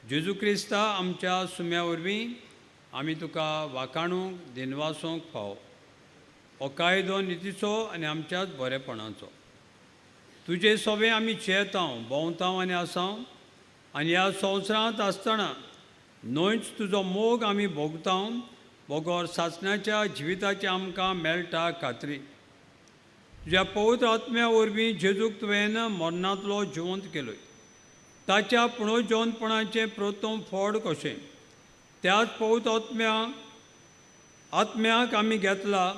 जेजू क्रिस्ता आमच्या सुम्या वरवीं आमी तुका वाखाणूंक दिनवासूंक फावो. हो कायदो नितीचो आनी आमच्याच बरेपणाचो. तुजे सोबे आमी चेतांव भोंवतांव आनी आसांव आनी ह्या संवसारांत आसतना न्हयच तुजो मोग आमी भोगतांव, बगर सासणाच्या जिविताची आमकां मेळटा खात्री. तुज्या पवित्र आत्म्या वरवीं जेजूक तुवें मरणांतलो जिवंत केलोय, ताच्या पुनर्जिवंतपणाचें प्रथम फळ कशें त्याच पवित्र आत्म्याक आमी घेतला,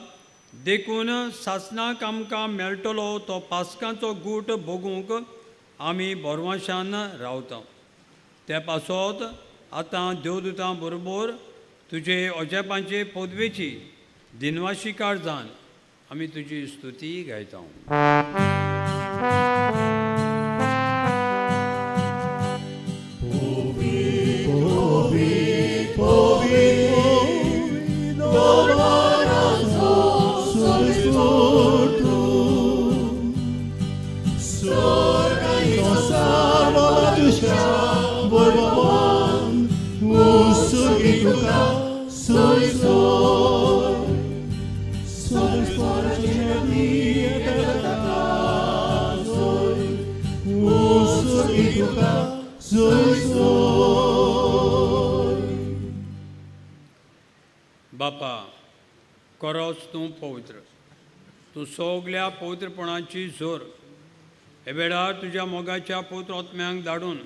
देखून सासणाक आमकां मेळटलो तो पास्कांचो गूट भोगूंक आमी बोरवाशान रावता. ते पासत आतां देवदूतां बरोबर तुजे अजापांचे पदवेची दिनवाशी काळजान आमी तुजी स्तुती गायता. बापा, करोच तूं पवित्र, तूं सगल्या पवित्रपणाची जोर. हे वेळार तुज्या मोगाच्या पवित्र आत्म्यांक धाडून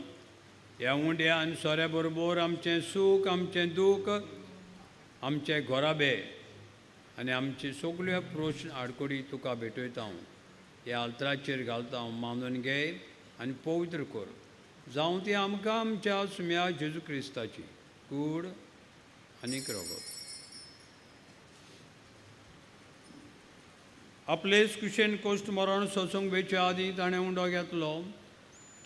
ह्या उंड्या आनी सोऱ्या बरोबर आमचें सूख, आमचें दूख, आमचे घोराबे आनी आमचे सगळे प्रश्न आडकोडी तुका भेटयता हांव. ह्या आल्तराचेर घालता हांव, मानून घे आनी पवित्र कर. जावं ती आमकां आमच्या सुम्या जेजू क्रिस्ताची कूड आनी रगत. आपलेच कुशेन कोश्ट मरण सोसूंक वेचे आदीं ताणें उंडो घेतलो,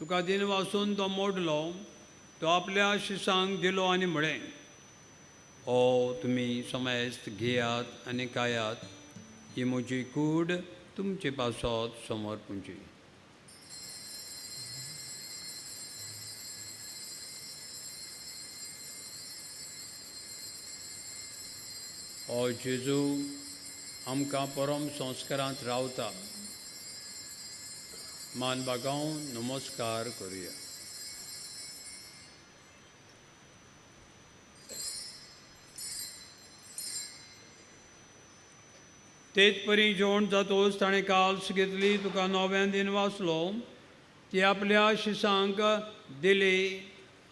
तुका दिन वासून तो मोडलो, तो आपल्या शिसांक दिलो आनी म्हळें, ओ तुमी समेस्त घेयात आनी खायात, ही म्हजी कूड तुमचे पासत समर्पूंची. ओ जेजू आमकां परम संस्कारांत रावता, मान बागांव नमस्कार करुया. तेच परी जेवण जातोच ताणें काल्स घेतली, तुका नव्यान दिन वाचलो, ती आपल्या शिसांक दिली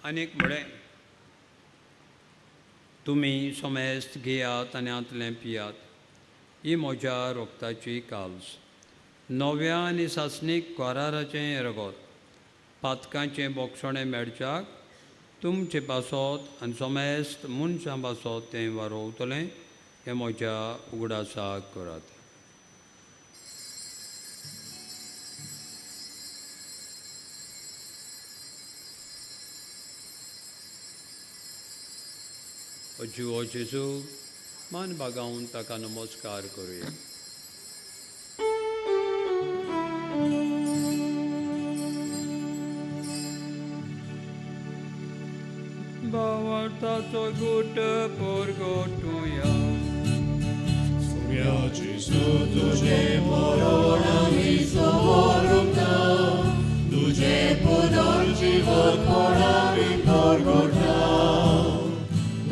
आनीक म्हळें, तुमी समेस्त घेयात आनी हांतलें पियात, ही म्हज्या रोगताची काल्स, नव्या आनी सासणीक कराराचें रगत, पातकांचें बोगसणें मेळच्याक तुमचे पासत आनी समेस्त मनशां पासत तें वारोवतलें, हें म्हज्या उगडासाक करात. जिवो जेजू मान बागावन ताका नमस्कार करुया. बावळताचो गुट परगटुया. सुम्या जेजू तुजें मरण आमी समोरूंक तुजें पुनर्जीवनपण आमी परगटा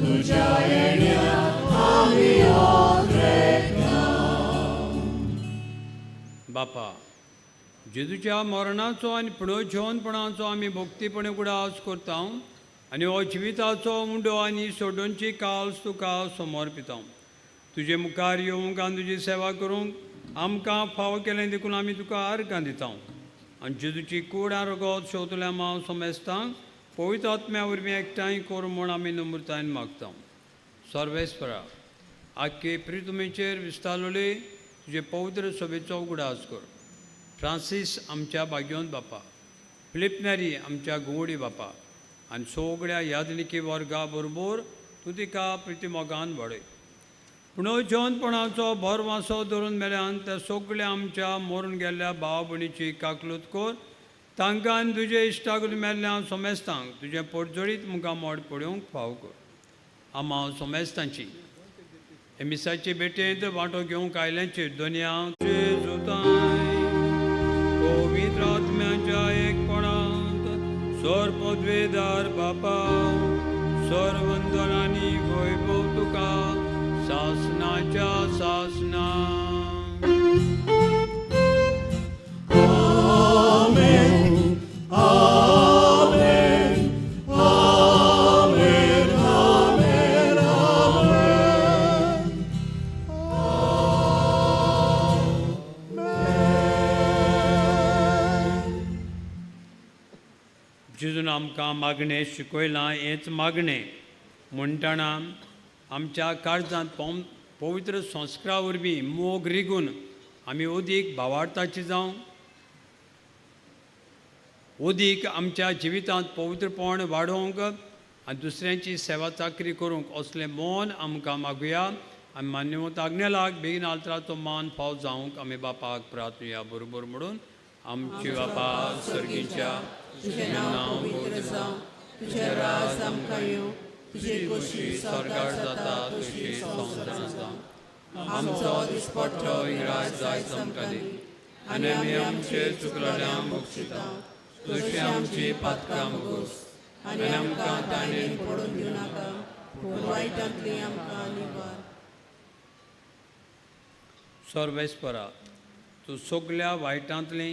तुज्या येण्या आमी ओद्रेता. बापा, जेजूच्या मरणाचो आनी पुनर्जीवनपणाचो आमी भक्तीपणे उगडास करता आनी हो जिविताचो उंडो आनी सोडोवची काल्स तुका समर्पिता. तुजे मुखार येवंक आनी तुजी सेवा करूंक आमकां फावो केलें देखून आमी तुका अर्गां दिता. आनी जेजूची कूड आनी रगत शेवतल्या मांव समेस्तांक पवित्र आत्म्या वरवीं एकठांय करूं म्हूण आमी नम्रतायेन मागता. सर्वेस्परा, आख्खे प्रितुमेचेर विस्तारलेले तुजे पवित्र सभेचो उगडास कर. फ्रांसीस आमच्या भाग्योन बापा, फिलीप नेरी आमच्या गुवडी बापा आनी सगळ्या यादनिकी वर्गा बरोबर तूं तिका प्रितीमोगान वाडय. पुनर्जीवनपणाचो भरवासो धरून मेल्यान त्या सगळ्या आमच्या मरून गेल्ल्या भाव भयणीची काकलूत कर. तांकां आनी तुजे इश्टागून मेल्ल्या सोमेस्तांक तुजें पोटजोडीत मुखार मोड पडोवंक फाव कर. आमा सोमेस्तांची हे मिसाचे भेटेंत वांटो घेवंक आयल्यांचेर दोनया जेजूताय पवित्र आत्म्याच्या एकपणांत सर्वपदवेदार बापा, सर्वंदनानी वैभव तुका सासनाच्या सासना. आमेन, आमेन, आमेन, आमेन, आमेन. जेजून आमकां मागणें शिकयलां हेंच मागणें म्हणटना आमच्या काळजांत पवित्र संस्कारा वरवीं मोग रिगून आमी अदीक भावार्थाची जावं, अदीक आमच्या जिवितांत पवित्रपण वाडोवंक आनी दुसऱ्यांची सेवा चाकरी करूंक असलें मन आमकां मागुया. आनी मान्यवंत आग्नेलाक बेगीन आल्तराचो मान फाव जावंक आमी बापाक प्रार्थुया बरोबर म्हणून. आमची बापा सर्गीच्या, तुजें नांव पवित्र जावं, तुजें राज आमकां येवं, तुजी खोशी स्वर्गार जाता तशी संवसारांत जावं. आमचो दिसपट्टो इंग्राज जायत आमकां दी आनी आमी आमचे चुकलल्यांक बक्षिता तशी आमची पातकां मुगोस आनी आमकां ताणेन पडून दिवं नाका, पूण वायटांतली आमकां निवार. सर्वेस्परा, तूं सगल्या वायटांतली,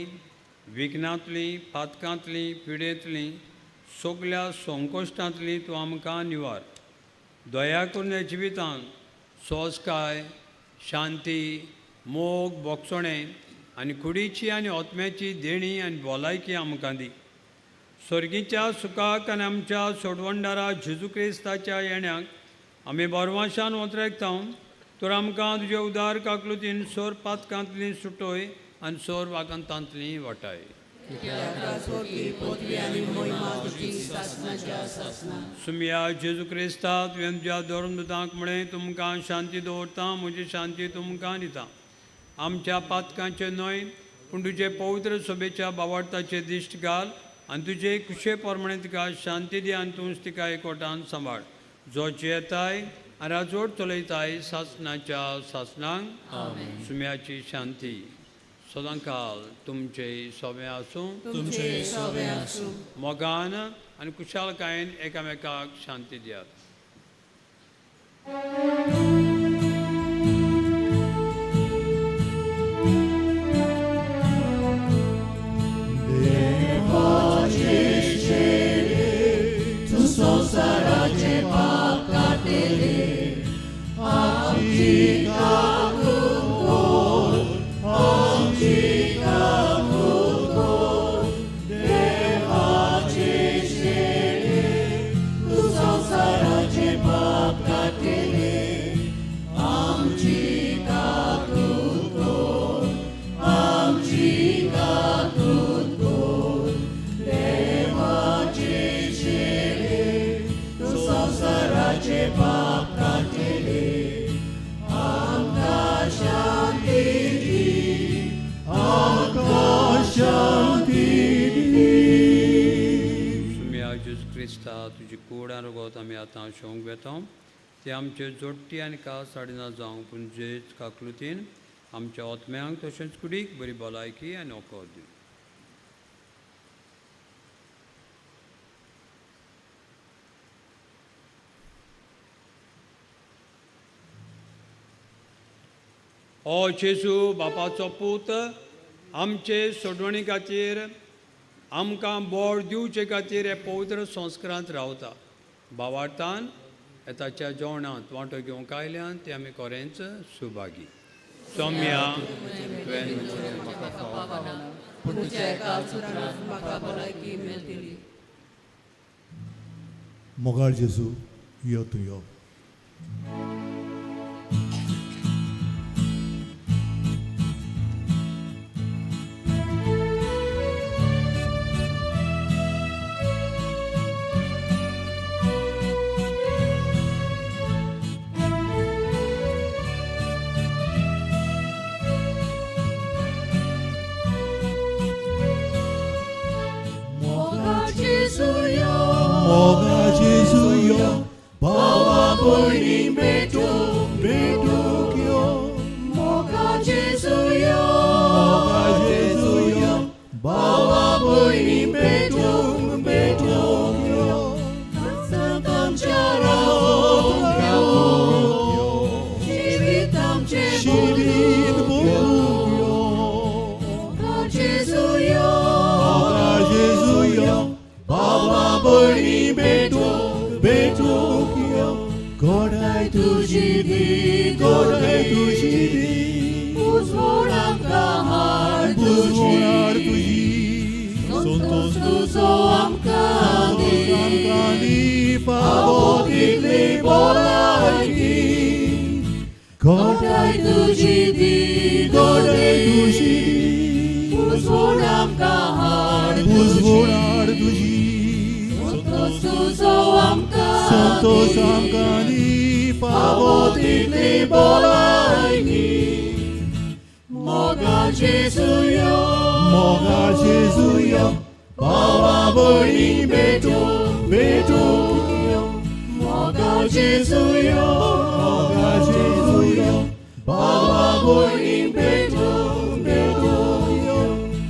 विघ्नांतली, पातकांतली, पिडेंतली, सगल्या संकश्टांतली तूं आमकां निवार. दया करून ह्या जिवितांत सोंसकाय, शांती, मोग, बोगसणें आनी कुडीची आनी आत्म्याची देणी आनी भलायकी आमकां दी. सर्गीच्या सुखाक आनी आमच्या सोडवणदारा जेजू क्रिस्ताच्या येण्याक आमी बरवाशान वतरेकता. तर आमकां तुजे उदार काकलुतीन सोर पातकांतली सुटोय आनी सोर वागंतांतली वाटाय. सुमया जेजू क्रिस्ता, तुवें तुज्या धर्मदूतांक म्हळें, तुमकां शांती दवरता, म्हजी शांती तुमकां दिता. आमच्या पातकांचे न्हय पूण तुजे पवित्र सभेच्या बावार्थाचे दिश्ट घाल आनी तुजे कुशे प्रमाणे तिका शांती दी आनी तूंच तिका एकवटान सांबाळ, जो जियेताय आनी राजवट चलयताय सासणाच्या सासणांक. सुम्याची शांती सदांकाल तुमचे सोबें आसूं, तुमचे सोबें आसूं. मोगान आनी कुशालकायेन एकामेकाक शांती दियात. देवाचे शेरे, तूं संवसाराचे पाप काडटले, आमची काकूट कर, आमची काकूट कर. देवाचे शेरे, तूं संवसाराचे पाप काडटले, आमची काकूट कर, आमची काकूट कर. देवाचे शेरे, तूं संवसाराचे पाप काडटले, आमकां शांती दी, आमकां शांती दी. सुम्या जेजू क्रिस्ता, तुजी कूड आनी रगत आमी आतां शेवंक वेता. ते आमचे जोडटी आनी कास हाडिना जावंक, पूण जेज काकलुतीन आमच्या ओतम्यांक तशेंच कुडीक बरी भलायकी आनी ओको दिवं. ओ जेजू बापाचो पूत, आमचे सोडवणी खातीर आमकां बोड दिवचे खातीर हे पवित्र संस्कारांत रावता. भावार्थान ताच्या जेवणांत वांटो घेवंक आयल्यान ते आमी खरेंच सुभागी. सोम्या तुवें म्हाका फावना, पूण तुज्या एका उतरान म्हाका भलायकी मेळटली. मोगाळ जेजू, यो तूं यो. Moga Jesu yo, bawa boini beto beto kyo. Moga Jesu yo, Moga Jesu yo, bawa boini beto beto kyo. Santam charo Kyo, Jivitam che Shivit kyo. Moga Jesu yo, Moga Jesu yo, bawa boini beto beto kyo. Godai tuji di, godai tuji di, Uzvoram kahar Uzvorar tuji, tuji, Santos tuzo amkandi, amkandi, favotitli bolaiki. Godai tuji di, Godai tuji di, Uzvoram kahar tuji, Uzvorar tuji, Santos tuzo amkandi, Santos amkandi, favotitli bolaiki. Moga Jesu yo, Moga Jesu yo, bawa boini beto beto yo. Moga Jesu yo, Moga Jesu yo, bawa boini beto beto yo.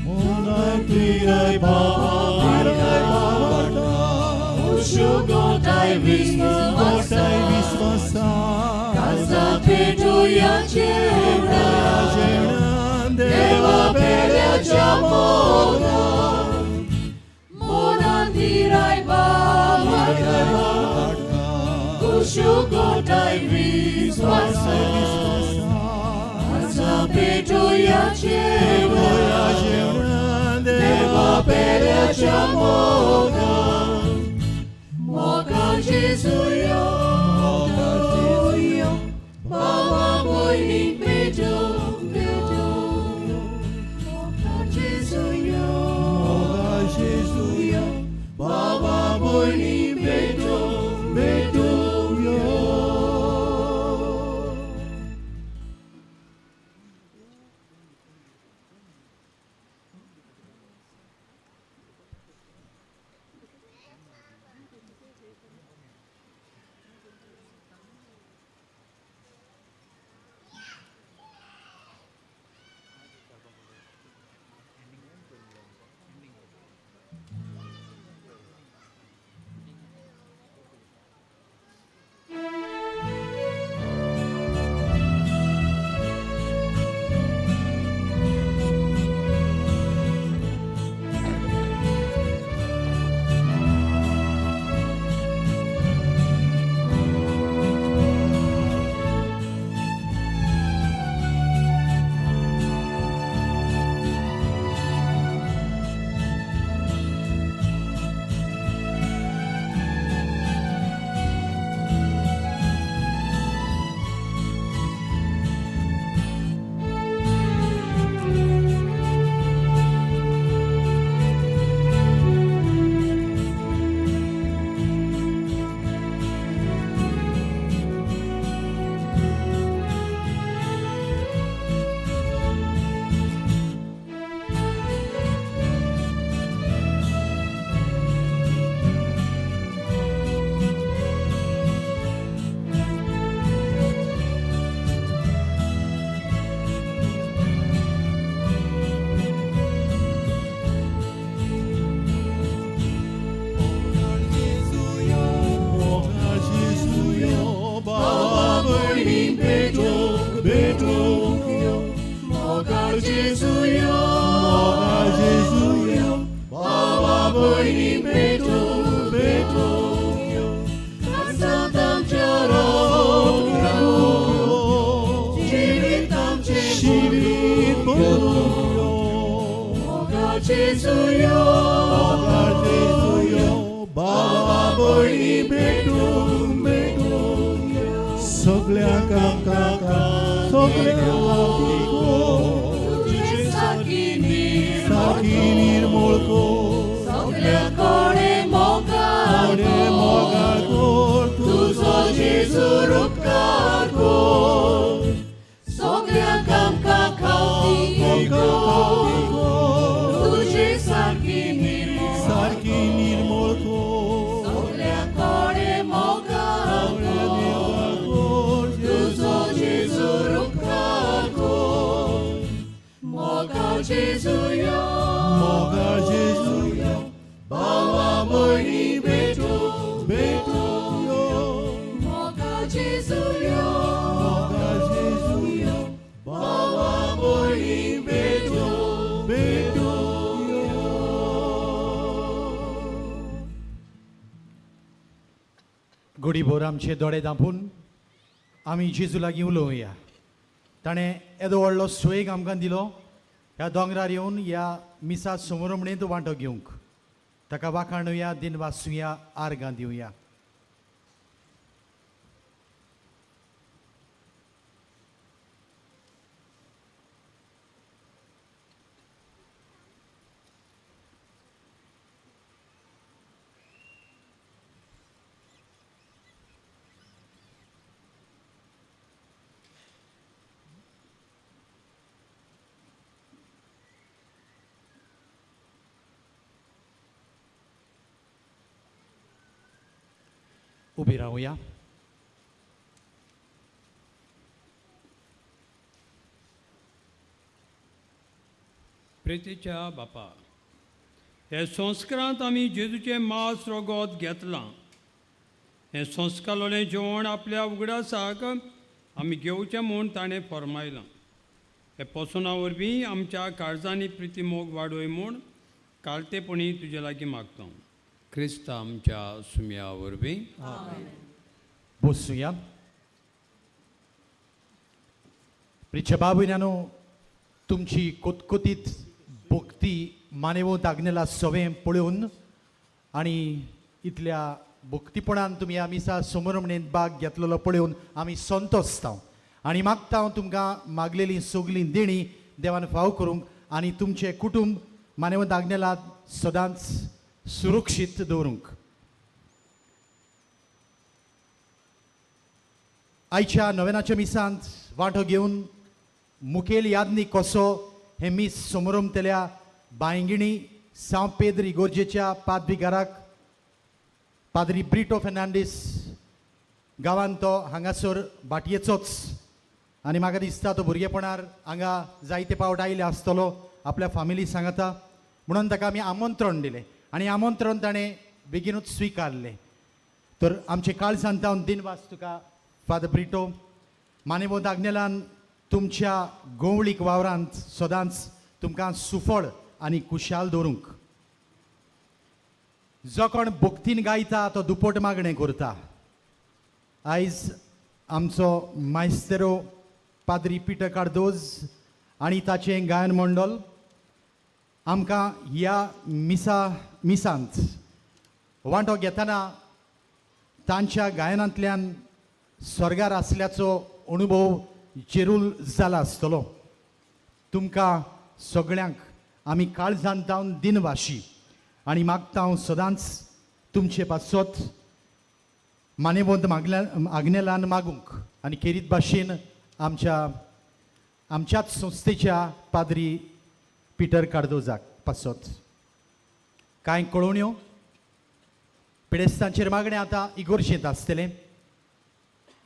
Moga tirai bawa tirai bawa Ushugotai Gotai visvasa, Casa petuya chevra, Deva peleacha moga, Monandirai baba, Ushugotai visvasa, Casa petuya chevra, Deva peleacha moga, Moga Jesu yo, Moga Jesu yo, Bawa boini beto beto, Moga Jesu yo, Moga Jesu yo, Baba boini beto beto yo. भयणी भेटूंक भेटूंक यो काळजांत आमच्या रावूंक रावूंक यो जिवीत आमचें जिवीत बदलूंक यो मोगाळ जेजू यो मोगाळ जेजू यो बाबा भयणी भेटूंक भेटूंक यो सगळ्यांक आमकां सगळ्यांक तुजे सारकी सारकी निर्मळ कर सगल्या कडेन मोगाळ कोणे मोगाळ कर तुजो जेजू उपकार कर सगळ्यांक आमकां खावती कर तुजे सारकी निर्मळ सारकी निर्मळ कर सगल्या कडेन मोगाळ कर तुजो जेजू उपकार कर मोगाळ जेजू यो मोगाळ जेजू यो भावा भयणी भेटूंक भेटूंक यो मोगाळ जेजू यो मोगाळ जेजू यो भावा भयणी भेटूंक भेटूंक यो. घडीभर आमचे दोळे धांपून आमी जेजू लागीं उलोवया. ताणें येदो व्हडलो सुयेग आमकां दिलो ह्या दोंगरार येवन ह्या मिसा समरमणेंत वांटो घेवंक. ताका वाखाणुया, दिनवासुया, आर्गां दिवया. उबी रावया. प्रितीच्या बापा, हे संस्कारांत आमी जेजूचें मांस रगत घेतलां. हें संस्कारलें जेवण आपल्या उगडासाक आमी घेवचें म्हूण ताणें फर्मायलां. हे पोसना वरवीं आमच्या काळजांनी प्रिती मोग वाडोय म्हूण कालतेपणी तुजे लागीं मागता. क्रिस्त आमच्या सुम्या वरवीं. बसुया. प्रिच्या बाबुन्यानो, तुमची कोतकोतीत भक्ती मानेवत आग्नेला सवें पळोवन आनी इतल्या भक्तीपणान तुमी ह्या मिसा समरमणेंत भाग घेतलेलो पळोवन आमी संतोसता आनी मागता तुमकां मागलेलीं सगलीं देणी देवान फाव करूंक आनी तुमचें कुटुंब मानेवत आग्नेला सदांच सुरक्षीत दवरूंक. आयच्या नव्यानाच्या मिसांत वांटो घेवन मुखेल यादनी कसो हें मीस समरमतल्या बांयगिणी सांव पेद्र इगोर्जेच्या पादविगाराक पाद्री ब्रिटो फेर्नांडीस गांवांत तो हांगासर भाटयेचोच आनी म्हाका दिसता तो भुरगेपणार हांगा जायते पावट आयले आसतलो आपल्या फामिली सांगता म्हणून ताका आमी आमंत्रण दिलें आनी आमंत्रण ताणें बेगीनूच स्विकारलें. तर आमचे काळजान जावन दिनवास तुका फादर ब्रिटो. मानेवंत आग्नेलान तुमच्या गोवळीक वावरांत सदांच तुमकां सुफळ आनी खुशाल दवरूंक. जो कोण भक्तीन गायता तो दुपट मागणें करता. आयज आमचो मायस्तेरो पाद्री पिटर कार्दोज आनी ताचें गायन मंडळ आमकां ह्या मिसांत वांटो घेतना तांच्या गायनांतल्यान स्वर्गार आसल्याचो अनुभव जेरूल जाला आसतलो. तुमकां सगळ्यांक आमी काळजान जावन दिनवाशी आनी मागता हांव सदांच तुमचे पासत मानेवंत मागल्या आग्नेलान मागूंक आनी खेरीत भाशेन आमच्याच संस्थेच्या पाद्री पिटर कार्दोजाक पासत. कांय कळोवण्यो पिडेस्तांचेर मागणें आतां इगोर्जेंत आसतलें.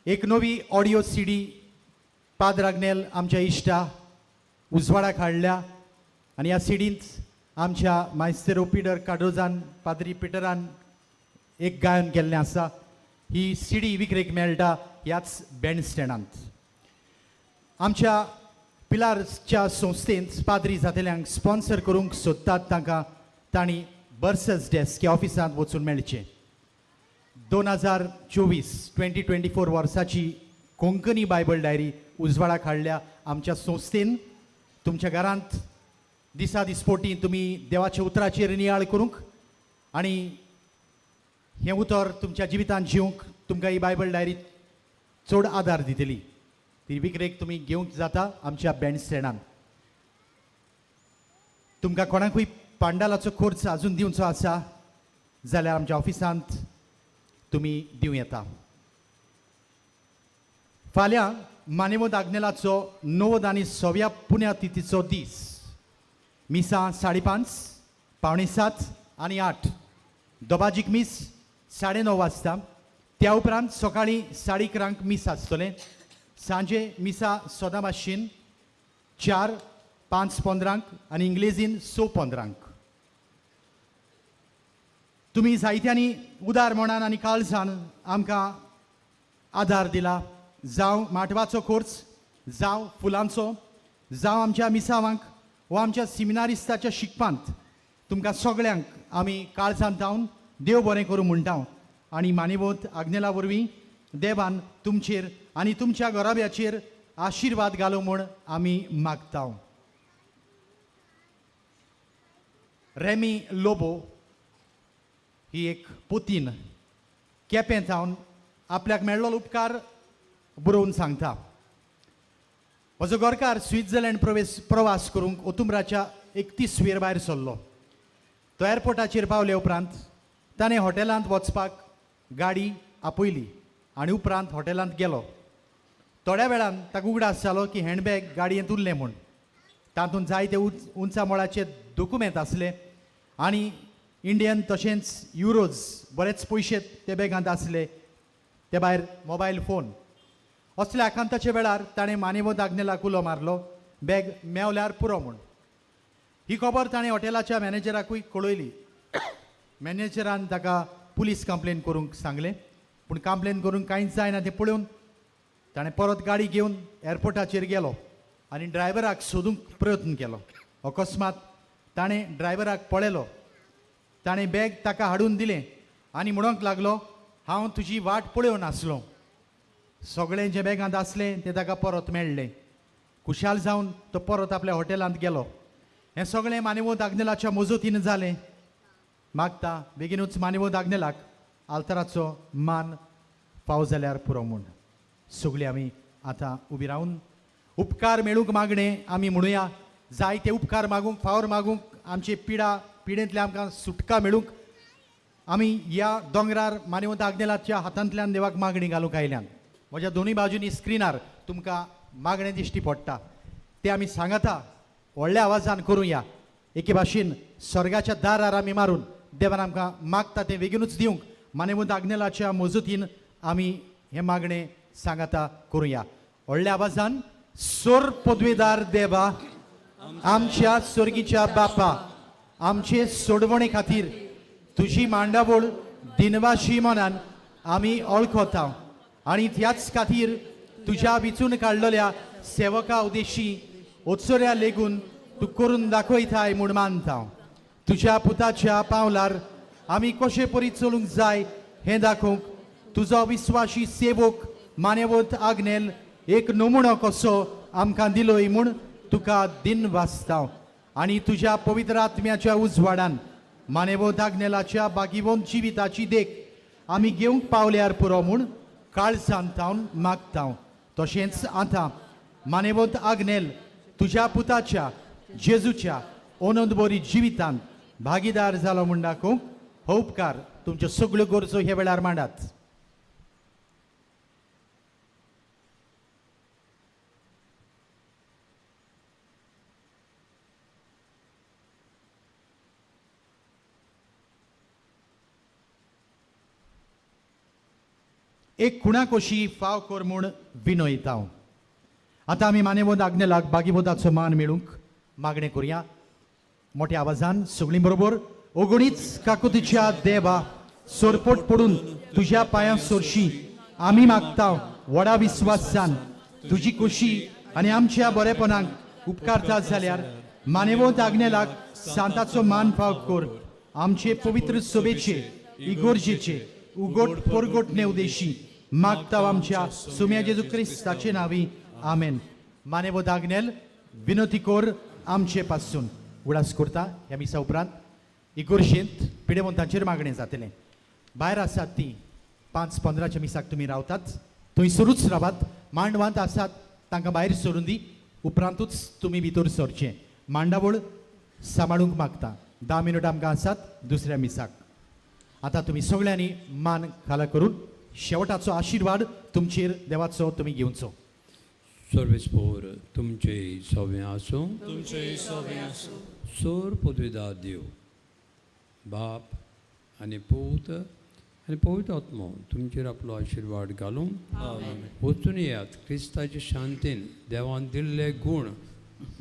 एक नवी ऑडियो सीडी पाद्र आग्नेल आमच्या इश्टा उजवाडाक हाडल्या आनी ह्या सिडींत आमच्या मायस्तेरो पिटर कार्दोजान पाद्री पिटरान एक गायन केल्लें आसा. ही सीडी विक्रेक मेळटा ह्याच बँड स्टँडांत. आमच्या पिलार्सच्या संस्थेंत पाद्री जातेल्यांक स्पॉन्सर करूंक सोदतात तांकां तांणी बर्सस डेस्क ह्या ऑफिसांत वचून मेळचें. 2024 2024 वर्साची कोंकणी बायबल डायरी उजवाडाक हाडल्या आमच्या संस्थेन. तुमच्या घरांत दिसा दिसपोटी तुमी देवाच्या उतराचेर नियाळ करूंक आनी हें उतर तुमच्या जिवितांत जिवंक तुमकां ही बायबल डायरी चड आदार दितली. ती विक्रेक तुमी घेवंक जाता आमच्या बँडस्टँडान. तुमकां कोणाकूय पांडालाचो खर्च आजून दिवचो आसा जाल्यार आमच्या ऑफिसांत तुमी दिवं येता. फाल्यां मानेवत आग्नेलाचो 90 आनी 100व्या पुण्यतिथीचो दीस. मिसां 5:30, 6:45 आनी 8. दोबाजीक मीस 9:30 वाजता. त्या उपरांत सकाळीं 11:30 मीस आसतलें. सांजे मिसा सदां भाशेन 4, 5:15 आनी इंग्लेजीन 6:15. तुमी जायत्यांनी उदार मनान आनी काळजान आमकां आदार दिला, जावं माटवाचो खर्च, जावं फुलांचो, जावं आमच्या मिसावांक वा आमच्या सिमिनारिस्ताच्या शिकपांत. तुमकां सगळ्यांक आमी काळजांत जावन देव बरें करूं म्हणटा आनी मानिवत आग्नेला वरवीं देवान तुमचेर आनी तुमच्या घराब्याचेर आशिर्वाद घालूं म्हूण आमी मागता. रेमी लोबो ही एक पुतीन केपें जावन आपल्याक मेळ्ळो उपकार बरोवन सांगता. म्हजो गोरकार स्वित्झर्लंड प्रवास करूंक ओतुम्राच्या 31 वेर भायर सरलो. तो एअरपोर्टाचेर पावले उपरांत ताणें हॉटेलांत वचपाक गाडी आपयली आनी उपरांत हॉटेलांत गेलो. थोड्या वेळान ताका उगडास जालो की हँडबॅग गाडयेंत उरलें म्हूण. तातूंत जायते उंचा मोळाचे दोकुमेंत आसले आनी इंडियन तशेंच युरोज बरेच पयशे ते बॅगांत आसले. ते भायर मोबायल फोन. असल्या आकांताच्या वेळार ताणें मानेवत आग्नेलाक उलो मारलो, बॅग मेवल्यार पुरो म्हूण. ही खबर ताणें हॉटेलाच्या मॅनेजराकूय कळयली. मॅनेजरान ताका पुलीस कंप्लेन करूंक सांगलें, पूण कंप्लेन करूंक कांयच जायना तें पळोवन ताणें परत गाडी घेवन एअरपोर्टाचेर गेलो आनी ड्रायव्हराक सोदूंक प्रयत्न केलो. अकस्मात ताणें ड्रायव्हराक पळयलो. ताणें बॅग ताका हाडून दिलें आनी म्हणूंक लागलो, हांव तुजी वाट पळोवन आसलो. सगळें जें बॅगांत आसलें तें ताका परत मेळ्ळें. खुशाल जावन तो परत आपल्या हॉटेलांत गेलो. हें सगळें मानेवत आग्नेलाच्या मजतीन जालें. मागता बेगीनूच मानेवत आग्नेलाक आल्तराचो मान फाव जाल्यार पुरो म्हूण. सगळीं आमी आतां उबी रावन उपकार मेळूंक मागणें आमी म्हणुया. जायते उपकार मागूंक, फावर मागूंक, आमची पिडेंतल्या आमकां सुटका मेळूंक आमी ह्या दोंगरार मानेवत आग्नेलाच्या हातांतल्यान देवाक मागणी घालूंक आयल्यान. म्हज्या दोनूय बाजूनी स्क्रिनार तुमकां मागणें दिश्टी पडटा, तें आमी सांगता व्हडल्या आवाजान करुया. एके भाशेन स्वर्गाच्या दारार आमी मारून देवान आमकां मागता तें बेगीनूच दिवंक मानेवत आग्नेलाच्या मजतीन आमी हें मागणें सांगाता करुया व्हडल्या आवाजान. सोर पदवेदार देवा, आमच्या स्वर्गीच्या बापा, आमचे सोडवणे खातीर तुजी मांडावळ दिनवाशी मनान आमी वळखता आनी त्याच खातीर तुज्या विचून काडलेल्या सेवका उदेशी ओत्सऱ्या लेगून तूं करून दाखयताय म्हूण मानता. तुज्या पुताच्या पावलार आमी कशे परी चलूंक जाय हें दाखोवंक तुजो विस्वाशी सेवक मानेवत आग्नेल एक नमुणो कसो आमकां दिलोय म्हूण तुका दिन वाचता. आनी तुज्या पवित्र आत्म्याच्या उजवाडान मानेवत आग्नेलाच्या बागिवोन जिविताची देख आमी घेवंक पावल्यार पुरो म्हूण काळजान थावन मागता. तशेंच आतां मानेवत आग्नेल तुज्या पुताच्या जेजूच्या ओनंद बरी जिवितान भागीदार जालो म्हूण दाखोवंक हो उपकार तुमच्यो सगळ्यो गरजो ह्या वेळार मांडात. एक खुणा कशी फाव कर म्हूण विनयता. आतां आमी मानेवत आग्नेलाक बागीबोधाचो मान मेळूंक मागणें करुया मोठ्या आवाजान सगळीं बरोबर. ओगणीच काकुतीच्या देवा, सोरपोट पडून तुज्या पांयां सोरशी आमी मागता व्हडा विस्वासान तुजी खोशी आनी आमच्या बरेपणाक उपकारता जाल्यार मानेवत आग्नेलाक सांताचो मान फाव कर. आमचे पवित्र सभेचे इगोर्जेचे उगोट परगोट नेवदेशी मागता आमच्या सुम्या जेजू क्रिस्ताचे नावी, आमेन. मानेवो दागनेल विनोती कोर आमचे पासून. उडास करता ह्या मिसा उपरांत इगोर्जेंत पिडेवंतांचेर मागणें जातलें. भायर आसात ती 5:15च्या मिसाक तुमी रावतात थंयसरूच रावात. मांडवांत आसात तांकां भायर सरून दी, उपरांतूच तुमी भितर सरचें. मांडावळ सांबाळूंक मागता. 10 मिनटां आमकां आसात दुसऱ्या मिसाक. आतां तुमी सगळ्यांनी मान खाला करून शेवटाचो आशिर्वाद तुमचेर देवाचो तुमी घेवचो. सर्वेस्पोर तुमचे सवें आसूं. तुमचे सवें आसूं. सोर पदवीदार देव बाप आनी पूत आनी पवित्र आत्मो तुमचेर आपलो आशिर्वाद घालून वचून येयात. क्रिस्ताचे शांतीन देवान दिल्ले गूण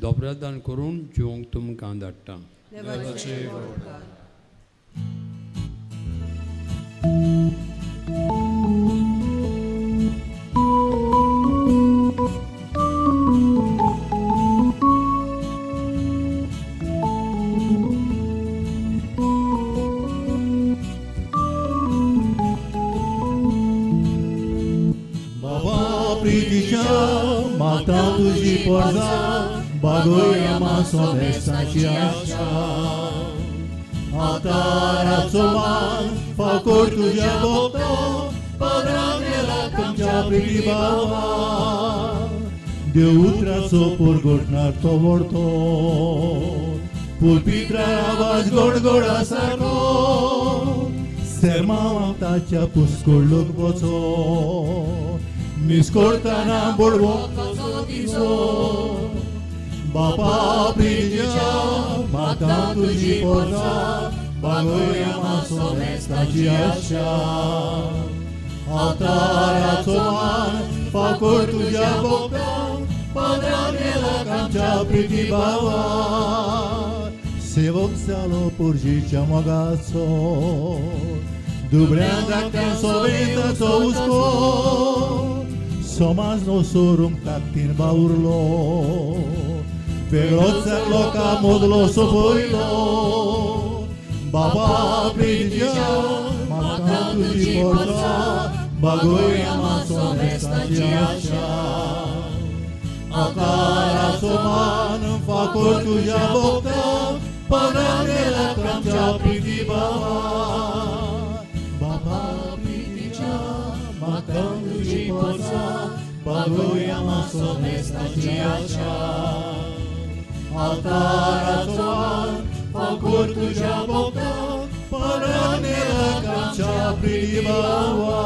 दोबरादान करून जिवंक तुमकां धाडटा. देवाचे उपकार. बाबा प्रितीच्या मागता तुजी पोरजा बागोया मासो बेस्ताची आशा. अवताराचो मान फाकोर तुज्या भोगतो पदरान गेला तुमच्या प्रिती बाबा. देव उतराचो पोरगोटणार तो व्हडतो पुलपित्रा आवाज गोड गोडा सारको सेर्मांव ताच्या पुस्कोळ लोक वचो निस्कोरताना बोडवो कसो दिसो. बापा प्रितीच्या मागता तुजी पोरजा बागोया मासो बेस्ताची आशा. अवताराचो मान फाकोर तुज्या भोगता पदरान गेला आमच्या प्रिती बाबा. सेवक जालो पुरजीच्या मोगाचो दुबळ्या धाकट्या सोबेताचो हुस्को समाज न्हू सोरूंक ताकतीन बावुरलो वेगळोच लोकां मोदलो सोंपयलो. बाबा प्रितीच्या मागता तुजी पोरजा बागोया मासो बेस्ताची आशा. अवताराचो मान फाकोर तुज्या भोगता पदरान गेला आमच्या प्रिती बाबा. बाबा प्रितीच्या मागता तुजी पोरजा बागोया मासो बेस्ताची आशा. अवताराचो मान फाकोर तुज्या भोगता पदरान गेला आमच्या प्रिती बाबा.